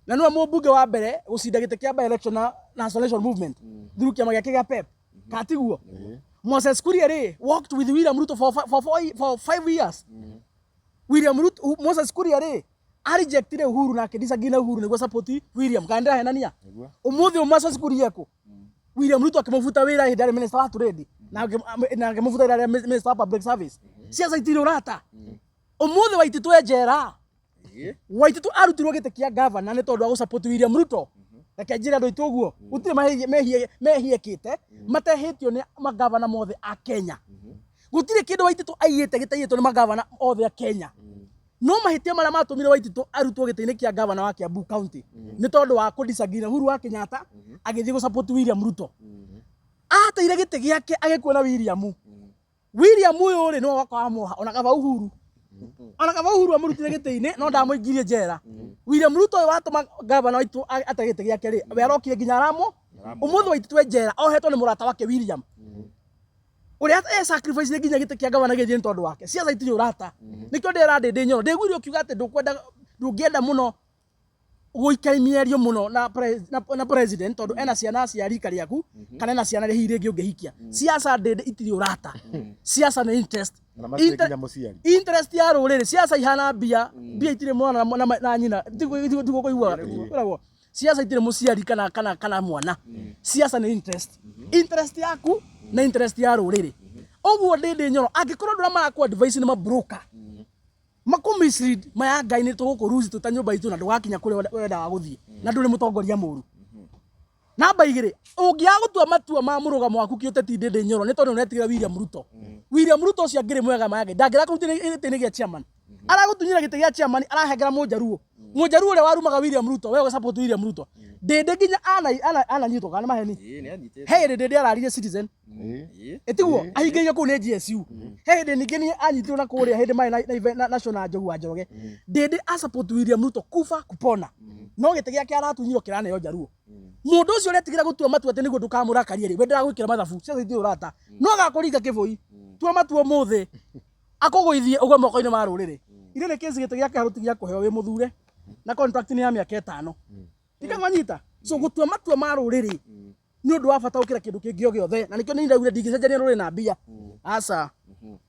na nĩwe mũmbunge wa mbere gũcinda gĩtĩ kĩa by election na Hustler Nation Movement through kĩama gĩake gĩa PEP, katiguo? Moses Kuria rĩ, worked with William Ruto for 5 years. William Ruto, Moses Kuria rĩ, arejectire Uhuru na akĩdisagree na Uhuru nĩguo support William. Kana ndĩrahenania? Nĩguo. Ũmũthĩ ũyũ Moses Kuria kũ? William Ruto akĩmũbuta wĩra hĩndĩ arĩ minister wa trade na akĩmũbuta wĩra arĩ minister wa public service. Ciaca itirĩ ũrata. Ũmũthĩ Waititu e njera. Waititu arutirwo gĩtĩ kĩa governor nĩ tondũ wa gũsupport William Ruto. Reke njĩre andũ aitũ ũguo, gũtirĩ mehĩekĩte matehĩtio nĩ magavana mothe a Kenya. Gũtirĩ kĩndũ Waititu aiyĩte gĩtaiyĩtwo nĩ magavana othe a Kenya, no mahĩtia marĩa matũmire Waititu arutwo gĩtĩ-inĩ kĩa gavana wa Kiambu County nĩ tondũ wa kũ disagree na Uhuru wa Kenyatta, agĩthiĩ gũ support William Ruto. Ateire gĩtĩ gĩake agĩkua na William. William ũyũ rĩ, nĩwe waka wa muoha. Ona kaba Uhuru, ona kaba Uhuru amũrutire gĩtĩ-inĩ, no ndamũingĩrie njera. William Ruto ũyũ watũma gavana waitũ ate gĩtĩ gĩake rĩ, we arokire nginya aramo. Ũmũthĩ Waititu e njera ohetwo nĩ mũrata wake William. Ũrĩa e sacrifice nginya gĩtĩ kĩa gavana gĩthiĩ nĩ tondũ wake. Siasa itirĩ ũrata. Nĩkĩo ndĩra Ndĩndĩ Nyoro, ndĩguire ũkiuga atĩ ndũkwenda, ndũngĩenda mũno gũikari mĩario mũno na, pre, na, na president tondũ ena ciana cia rika rĩaku kana ena ciana hihi rĩngĩ ũngĩhikia. Siasa Ndĩndĩ itirĩ ũrata. Siasa nĩ interest. Na matirĩ nginya mũciari. Interest ya rũrĩrĩ. Siasa ihana mbia, mbia itirĩ mwana na, na, na nyina. Tiguo kũiguaga kwĩragwo siasa itirĩ mũciari kana kana kana mwana. Siasa nĩ interest. Interest yaku na interest ya rũrĩrĩ. Ũguo Ndĩndĩ Nyoro angĩkorwo andũ arĩa marakũ advice nĩ mabroker, makũ mislead, maya Ngai nĩ tũgũkũruci twĩ ta nyũmba itũ na ndũgakinya kũrĩa ũrendaga gũthiĩ na ndũrĩ mũtongoria mũru. Namba igĩrĩ, ũngĩaga gũtua matua ma mũrũgamo waku kĩũteti Ndĩndĩ Nyoro nĩ tondũ nĩũretigĩra William Ruto. William Ruto ũcio angĩrĩ mwega maya Ngai ndangĩrakũrutire gĩtĩ-inĩ gĩa chairman. Aragũtunyire gĩtĩ gĩa chairman arahengera mũnjaruo. Mũnjaruo ũrĩa warumaga William Ruto, we ũgĩ support William Ruto. Ndĩndĩ nginya ananyitwo kana nĩ maheni. Ĩĩ, nĩ anyitĩtwo. He hĩndĩ Ndĩndĩ araririe Citizen. Ĩĩ. Ĩtiguo ahingĩirio kũu nĩ GSU. He hĩndĩ ningĩ nĩ anyitirwo na kũrĩa hĩndĩ marĩ na National Njogu wa Njoroge. Ndĩndĩ a support William Ruto kufa kupona. No gĩtĩ gĩake aratunyirwo kĩraneo njaruo. Mũndũ ũcio ũretigĩra gũtua matua atĩ nĩguo ndũkamũrakarie rĩ, we ndĩragwĩkĩra mathabu, ciaca itirĩ ũrata. No agakũringa kĩbũi. Tua matua ũmũthĩ akũgũithie ũgwe moko-inĩ ma rũrĩrĩ. Irĩ nĩ kĩsi gĩtĩ gĩa kĩharũ ti gĩa kũheo wĩ mũthure na contract nĩ ya mĩaka ĩtano. Ndikang'wanyita. So gũtua matua ma rũrĩrĩ nĩ ũndũ wa bata gũkĩra kĩndũ kĩngĩ o gĩothe. Na nĩkĩo niĩ ndaugire ndingĩcenjania rũrĩrĩ na mbia. Aca.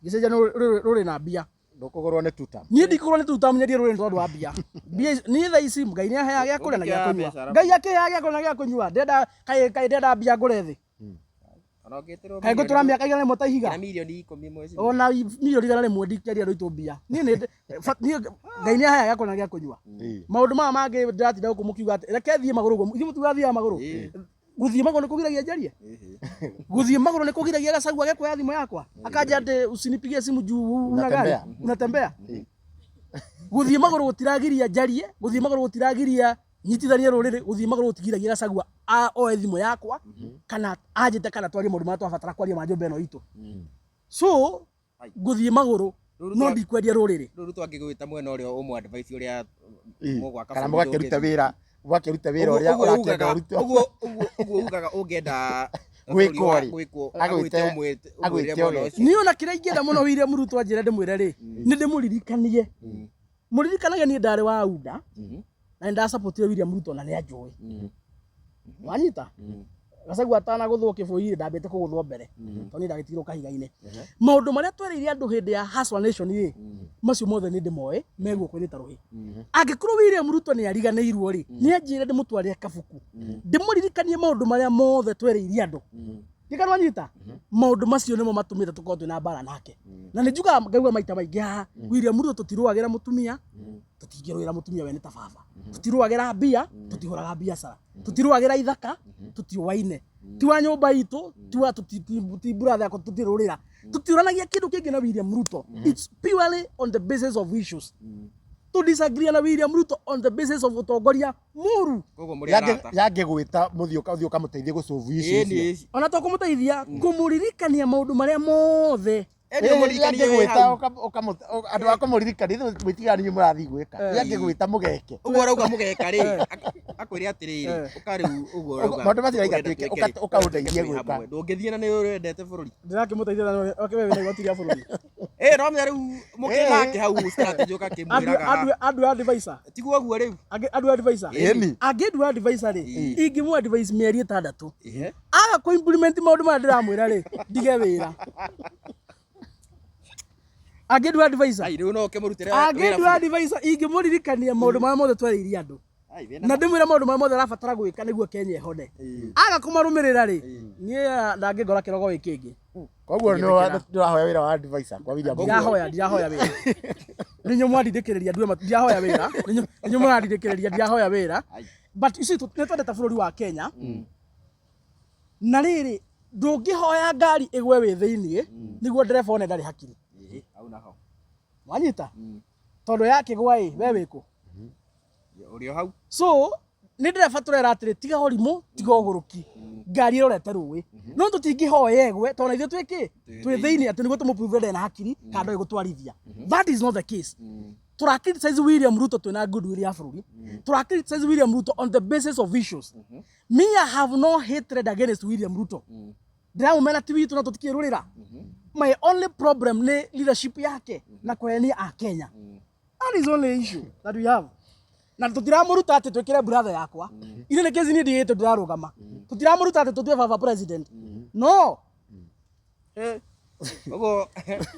Ndingĩcenjania rũrĩrĩ na mbia. Ndũkũgũrwo nĩ tuta. Niĩ ndikũgũrwo nĩ tuta nyendie rũrĩrĩ tondũ wa mbia. Mbia ici, niĩ thaa ici Ngai nĩ aheaga gĩa kũrĩa na gĩa kũnyua. Ngai akĩheaga gĩa kũrĩa na gĩa kũnyua. Ndĩrenda kaĩ kaĩ ndĩrenda mbia ngũre thĩ. Ona ũngĩtĩrwo Kaĩ ngũtũra mĩaka 100 ta ihiga. na mirioni 10 mwezi. Ona mirioni 100 ndikĩendia andũ aitũ mbia. Niĩ nĩ niĩ Ngai nĩ aheaga gĩa kũrĩa na gĩa kũnyua. Maũndũ maya mangĩ ndĩratinda gũkũ mũkiuga atĩ reke thiĩ magũrũ ũguo. Ithuĩ mũtiugaga thiaga magũrũ. Gũthiĩ magũrũ nĩ kũgiragia njarie. Gũthiĩ magũrũ nĩ kũgiragia Gachagua age kuoya thimũ yakwa. Akanja atĩ usinipigie simu juu una gari. Unatembea. Gũthiĩ magũrũ gũtiragiria njarie, gũthiĩ magũrũ gũtiragiria nyitithanie rũrĩrĩ, gũthiĩ magũrũ gũtigiragia Gachagua oe thimũ yakwa kana anjĩte kana twarie maũndũ marĩa twabatara kwaria ma nyũmba ĩno itũ. So ngũthiĩ magũrũ no ndikwendia rũrĩrĩ. Rĩu Ruto angĩgwĩta mwena ũrĩa ũmũ advice ũrĩa mũgwaka Kana mũgakĩruta wĩra, mũgakĩruta wĩra ũrĩa ũrakĩenda ũrutwo. Ũguo ũguo ugaga ũngĩenda Gwĩkwo rĩ, gwĩkwo agwĩte agwĩte ũmwĩre agwĩte mwena ũgeke. ũcio. Niĩ ona kĩrĩa ingĩenda mũno William Ruto anjĩre ndĩmwĩre rĩ, nĩ ndĩmũririkanie. Mũririkanage niĩ ndarĩ wa UDA na nĩ ndasapotire William Ruto na nĩ anjũĩ. Wanyita? Gachagua atanagũthwo kĩbũi rĩ, ndambĩte kũgũthwo mbere tondũ niĩ ndagĩtigirwo kahiga-inĩ. Maũndũ marĩa twereire andũ hĩndĩ ya Hustler Nation rĩ, macio mothe nĩ ndĩmoĩ me guoko-inĩ ta rũhĩ. Angĩkorwo William Ruto nĩ ariganĩirwo rĩ, nĩ anjĩre ndĩmũtwarĩre kabuku ndĩmũririkanie maũndũ marĩa mothe twereire andũ. Ndikana wanyita? Maũndũ macio nĩmo matũmĩte tũkorwo twĩna mbara nake. Na nĩ njugaga ngauga maita maingĩ haha, William Ruto tũtirũagĩra mũtumia, tũtingĩrũĩra mũtumia we nĩ ta baba. Tũtirũagĩra mbia, tũtihũraga biacara. Tũtirũagĩra ithaka, tũtiũaine. Ti wa nyũmba itũ, ti wa ti brother yakwa tũtirũrĩra. Tũtiũranagia kĩndũ kĩngĩ na William Ruto. It's purely on the basis of issues. To disagree na William Ruto on the basis of ũtongoria mũru. Koguo mũrĩ arata. Yangĩgwĩta mũthiĩ ũthiĩ ũkamũteithie gũsolve issue Ĩĩ, icio. nĩ Ona to kũmũteithia, kũmũririkania maũndũ marĩa mothe. Ĩĩ, ũmũririkanie wĩ Yangĩgwĩta hau. andũ a kũmũririkania ithuĩ mwĩtigaga nĩ inyuĩ mũrathiĩ gwĩka. Yangĩgwĩta mũgeke. Ũguo ũrauga mũgeka rĩ, akwĩre atĩrĩrĩ, ũka rĩu ũguo ũrauga. Maũndũ macio ũrenda ũraiga twĩke twĩke, rĩ, ũkaũndeithie twĩ gwĩka. hamwe. Ndũngĩthiĩ na nĩ ũrendete bũrũri. Ndĩrakĩmũteithia na oke we wĩna igoti rĩa bũrũri. Ĩĩ no menya rĩu mũkĩrĩ nake hau strategy ũgakĩmwĩraga. Andũ advisor. Tiguo ũguo rĩu. Andũ advisor. Ĩni. Angĩndua advisor rĩ, ingĩmũ advise mĩeri 6. Ĩhe. Aga kũ implement maũndũ marĩa ndĩramwĩra rĩ, ndige wĩra. Angĩndua advisor. Ai rĩu no ũkĩmũrutĩre wĩra Angĩndua biũ. advisor ingĩmũririkania maũndũ marĩa mothe twarĩirie andũ. Ai, wĩna Na ndĩmwĩre maũndũ marĩa mothe arabatara gwĩka nĩguo Kenya ĩhone. Aga kũmarũmĩrĩra rĩ, niĩ ndangĩngora kĩrogo wĩ kĩngĩ. Koguo nĩ ũrahoya wĩra wa advisor kwa William Ruto. Ndirahoya, ndirahoya wĩra. Nĩ inyuĩ mwandindĩkĩrĩria ndue ndirahoya wĩra. Nĩ inyuĩ mũrandindĩkĩrĩria ndirahoya wĩra. But you see, nĩ twendete bũrũri wa Kenya. Na rĩrĩ, ndũngĩhoya ngari ĩgwe wĩ thĩiniĩ nĩguo ndereba one ndarĩ hakiri. Ĩĩ, hau naho. Wanyita? Tondũ yakĩgwa ĩ, we wĩkũ? Ũrĩ o hau. So, nĩ ndereba tũrera atĩrĩ, tiga ũrimũ, tiga ũgũrũki. Ngari ĩrorete rũĩ. No tũtingĩhoya ĩgwe, tondũ na ithuĩ twĩ kĩ? Twĩ thĩiniĩ atĩ nĩguo tũmũ prove ndarĩ na hakiri, kana ndoĩ gũtwarithia. That is not the case. Tũra criticize William Ruto twĩna goodwill ya bũrũri. Tũra criticize William Ruto on the basis of issues. Me, I have no hatred against William Ruto. Ndĩramũmena ti witũ na tũtikĩrũrĩra. My only problem nĩ leadership yake na kũhenia a Kenya. That is only issue that we have. Na tũtiramũruta atĩ twĩkĩre brother yakwa. Ithe nĩ kesi niĩ ndigĩte ndĩrarũgama. Tũtiramũruta atĩ tũtue baba president. No. Ũguo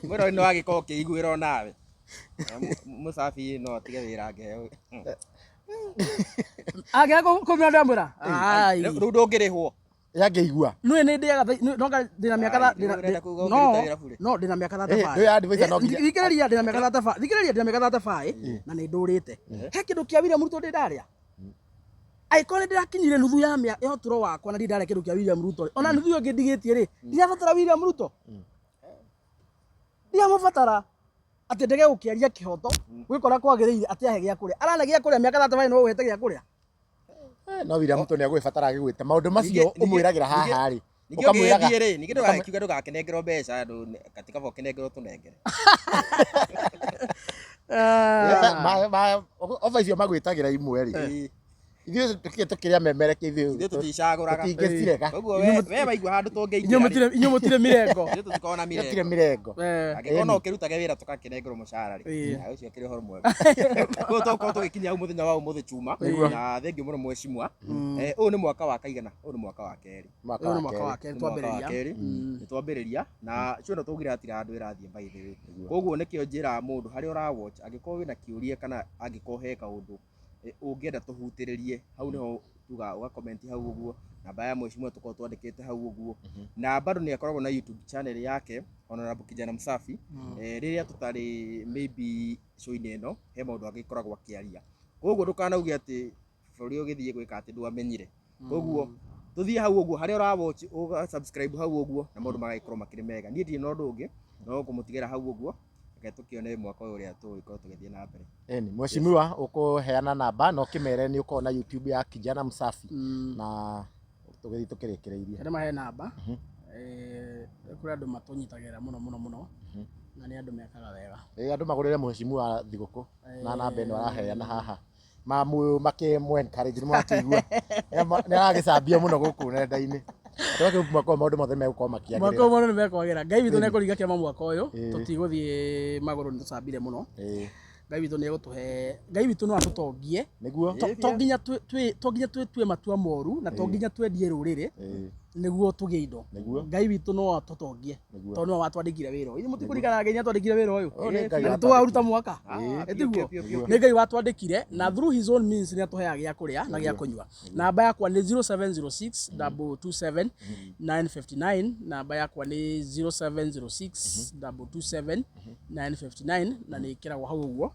mwĩrori nĩ wagĩkorwo ũkĩiguĩra onawe. Mũcabi no atige wĩra angĩheo. Angĩaga kũmĩra ndamwĩra. Ai. Rĩu ndũngĩrĩhwo. Yangĩigua. Nĩ nĩ ndĩaga no ndĩna mĩaka Ai, ũrenda kuga no ũngĩruta wĩra bure? no ndĩna mĩaka Eh, 35. ndũĩ advisor no nginya- Thikĩrĩria ndĩna mĩaka 35. Thikĩrĩria ndĩna mĩaka 35 na nĩ ndũrĩte. He kĩndũ kĩa William Ruto ndĩ ndarĩa. Angĩkorwo nĩ ndĩrakinyire nuthu ya mĩa ya ũtũro wakwa na ndirĩ ndarĩa kĩndũ kĩa William Ruto rĩ, ona nuthu ĩyo ĩngĩ ndigĩtie rĩ, ndirabatara William Ruto. Ndiramũbatara atĩ ndege gũkĩaria kĩhoto gwĩkora kwagĩrĩire atĩ ahe gĩa kũrĩa. Arana gĩa kũrĩa mĩaka 35 no ũhete gĩa kũrĩa. Eh, no William Ruto nĩ agũgĩbatara agĩgwĩte maũndũ macio Ningĩ- ũmwĩragĩra ningĩ- haha rĩ. Ningĩ Ũkamwĩraga. ũngĩgĩthiĩ rĩ, ningĩ ndũgakiuge ndũgakĩnengerwo mbeca andũ katika kaba ũkĩnengerwo tũnengere. Oba icio magwĩtagĩra imwe rĩ. Ĩĩ, Ithuĩ tũkĩrĩ tũkĩrĩa memereke ithuĩ. Ithuĩ tũticagũraga. Tũtingĩcirega. Koguo we waigua handũ Inyuĩ tũngĩingĩra rĩ, mũtirĩ inyuĩ mũtirĩ mĩrengo. ithuĩ tũtikoragwo na Tũtirĩ mĩrengo. mĩrengo. Eh. Angĩkorwo no ũkĩrutage wĩra tũgakĩnengerwo mũcara rĩ, Ĩĩ. na ũcio ũkĩrĩ ũhoro mwega. Koguo tũgũkorwo tũgĩkinyia hau mũthenya wa ũmũthĩ chuma na thengiũ mũno mheshimiwa. Ũyũ nĩ mwaka wa kaigana? Ũyũ nĩ mwaka wa kerĩ. Mwaka Ũyũ nĩ wa mwaka wa kerĩ. kerĩ Nĩ mwaka wa twambĩrĩria. kerĩ nĩ twambĩrĩria na cio no tũgire hatirĩ handũ ĩrathiĩ by the way. Koguo nĩkĩo njĩraga mũndũ harĩa ũra watch angĩkorwo wĩna kĩũria kana angĩkorwo he kaũndũ ũngĩenda tũhutĩrĩrie hau nĩho tuga ũga comment hau ũguo, namba ya mheshimiwa tũkoragwo twandĩkĩte hau ũguo, na bado nĩ akoragwo na YouTube channel yake Honorable Kijana Msafi. Rĩrĩa tũtarĩ maybe show-inĩ ĩno he maũndũ angĩkoragwo akĩaria, koguo ndũkanauge atĩ bũrũri ũgĩthiĩ gwĩka atĩ ndwamenyire. Koguo tũthiĩ hau ũguo harĩa ũra watch ũga subscribe hau ũguo na maũndũ magagĩkorwo makĩrĩ mega. Niĩ ndirĩ na ũndũ ũngĩ no kũmũtigĩra hau ũguo, reke tũkĩone mwaka ũyũ ũrĩa tũgũgĩkorwo tũgĩthiĩ na mbere. Ĩni, mheshimiwa ũkũheana namba na ũkĩmere nĩ ũkoragwo na YouTube ya Kijana Msafi na tũgĩthiĩ tũkĩrĩkĩrĩirie. Arĩa mahe namba kũrĩ andũ matũnyitagĩrĩra mũno mũno mũno na nĩ andũ mekaga wega. Ĩ, andũ magũrĩre mheshimiwa thigũkũ na namba ĩno araheana haha mamu makĩmũ encourage nĩ mwakĩigua nĩ aragĩcambio mũno gũkũ nenda-inĩ. Andũ mwaka ũyũ maũndũ mothe megũkorwo Mwaka makĩagĩrĩra. ũyũ maũndũ nĩ mekwagĩra. Ngai witũ nĩ ekũringa kĩama mwaka ũyũ, Ĩĩ. tũtigũthiĩ magũrũ nĩ tũcambire mũno. Ĩ, Ngai witũ nĩ egũtũhe, Ngai witũ no atũtongie. nĩguo. To nginya twĩtue matua moru na to nginya twendie rũrĩrĩ Ĩ, nĩguo tũgĩe indo. Nĩguo. Ngai witũ no atũtongie Nĩguo. tondũ nĩwe watwandĩkire wĩra ũyũ. Ithuĩ mũtikũririkana Ngai nĩ atwandĩkire wĩra ũyũ. Ũyũ nĩ Ngai Na watwandĩkire. tũkaũruta mwaka. Ah, Ĩ tiguo? piũ, piũ, piũ. Nĩ Ngai watwandĩkire na through his own means nĩ atũheaga gĩa kũrĩa na gĩa kũnyua. Namba yakwa nĩ 0706 227 959. Namba yakwa nĩ 0706 227 959 na nĩ ĩkĩragwo hau ũguo.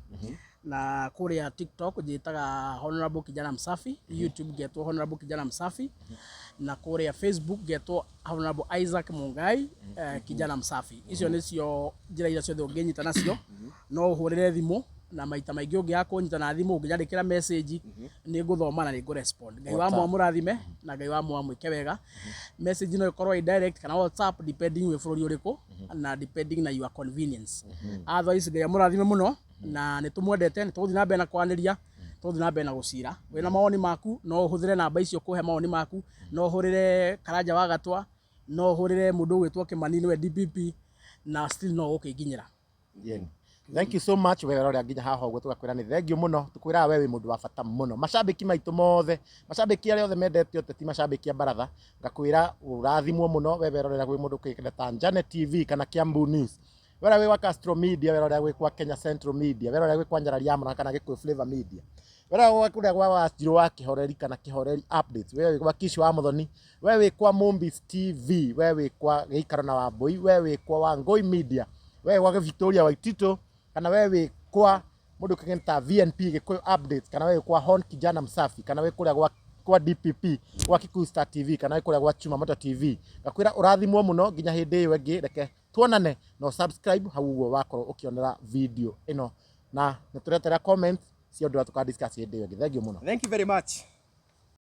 Na kũrĩa TikTok njĩtaga Honorable Kijana Msafi, YouTube ngetwo Honorable Kijana Msafi, na kũrĩa Facebook ngetwo Honorable Isaac Mungai Kijana Msafi. Icio nĩcio njĩra iria ciothe ũngĩnyita nacio. No ũhũrĩre thimũ na maita maingĩ ũngĩaga kũnyita na thimũ ũngĩnyandĩkĩra message nĩ ngũthoma na nĩ ngũ respond. Ngai wa mwamũrathime na Ngai wa mwamwĩke wega. Message no ĩkorwo ĩ direct kana WhatsApp depending wĩ bũrũri ũrĩkũ na depending na your convenience. Otherwise Ngai amũrathime mũno na nĩ tũmwendete, nĩ tũgũthiĩ na mbere na kwaranĩria, tũgũthiĩ na mbere na gũcira. Wĩna mawoni maku no ũhũthĩre namba icio kũhe mawoni maku, no ũhũrĩre Karanja wa Gatwa, no ũhũrĩre mũndũ ũgwĩtwo Kĩmani nĩwe DPP na still no ũgũkĩnginyĩra. Yeni. Thank you so much we ũrĩa nginya haha ũguo tũgakwĩra nĩ thengiũ mũno tũkwĩraga we wĩ mũndũ wa bata mũno macambĩki maitũ mothe macambĩki arĩa othe mendete ũteti macambĩki a baratha ngakwĩra ũrathimwo mũno we werorera gwĩ mũndũ kwĩna ta Janet TV kana Kiambu News wera wĩ wa Castro Media wera ũrĩa gwĩ kwa Kenya Central Media wera ũrĩa gwĩ kwa Nyarari ya Mũrang'a kana Gĩkũyũ Flavor Media wera wĩ kũrĩa gwa Wanjirũ wa Kĩhoreri kana Kĩhoreri Updates we wĩ kwa Kishi wa Mũthoni we wĩ kwa Mombis TV we wĩ kwa Gĩikaro na Wambũi we wĩ kwa Wangũi Media we wĩ kwa Victoria Waitito kana we wĩ kwa mũndũ kĩngĩ ta VNP Gĩkũyũ Updates kana we wĩ kwa Hon Kijana Msafi kana wĩ kũrĩa gwa DPP gwa Kikuyu Star TV kana wĩ kũrĩa gwa Chuma Moto TV ngakwĩra ũrathimwo mũno nginya hĩndĩ ĩyo ĩngĩ reke tuonane no subscribe hau ũguo wakorwo ũkĩonera video ĩno na nĩ tũretera comment cia ũndũ ũrĩa tũka discuss hĩndĩ ĩyo ĩngĩ. Thengiũ mũno. Thank you very much.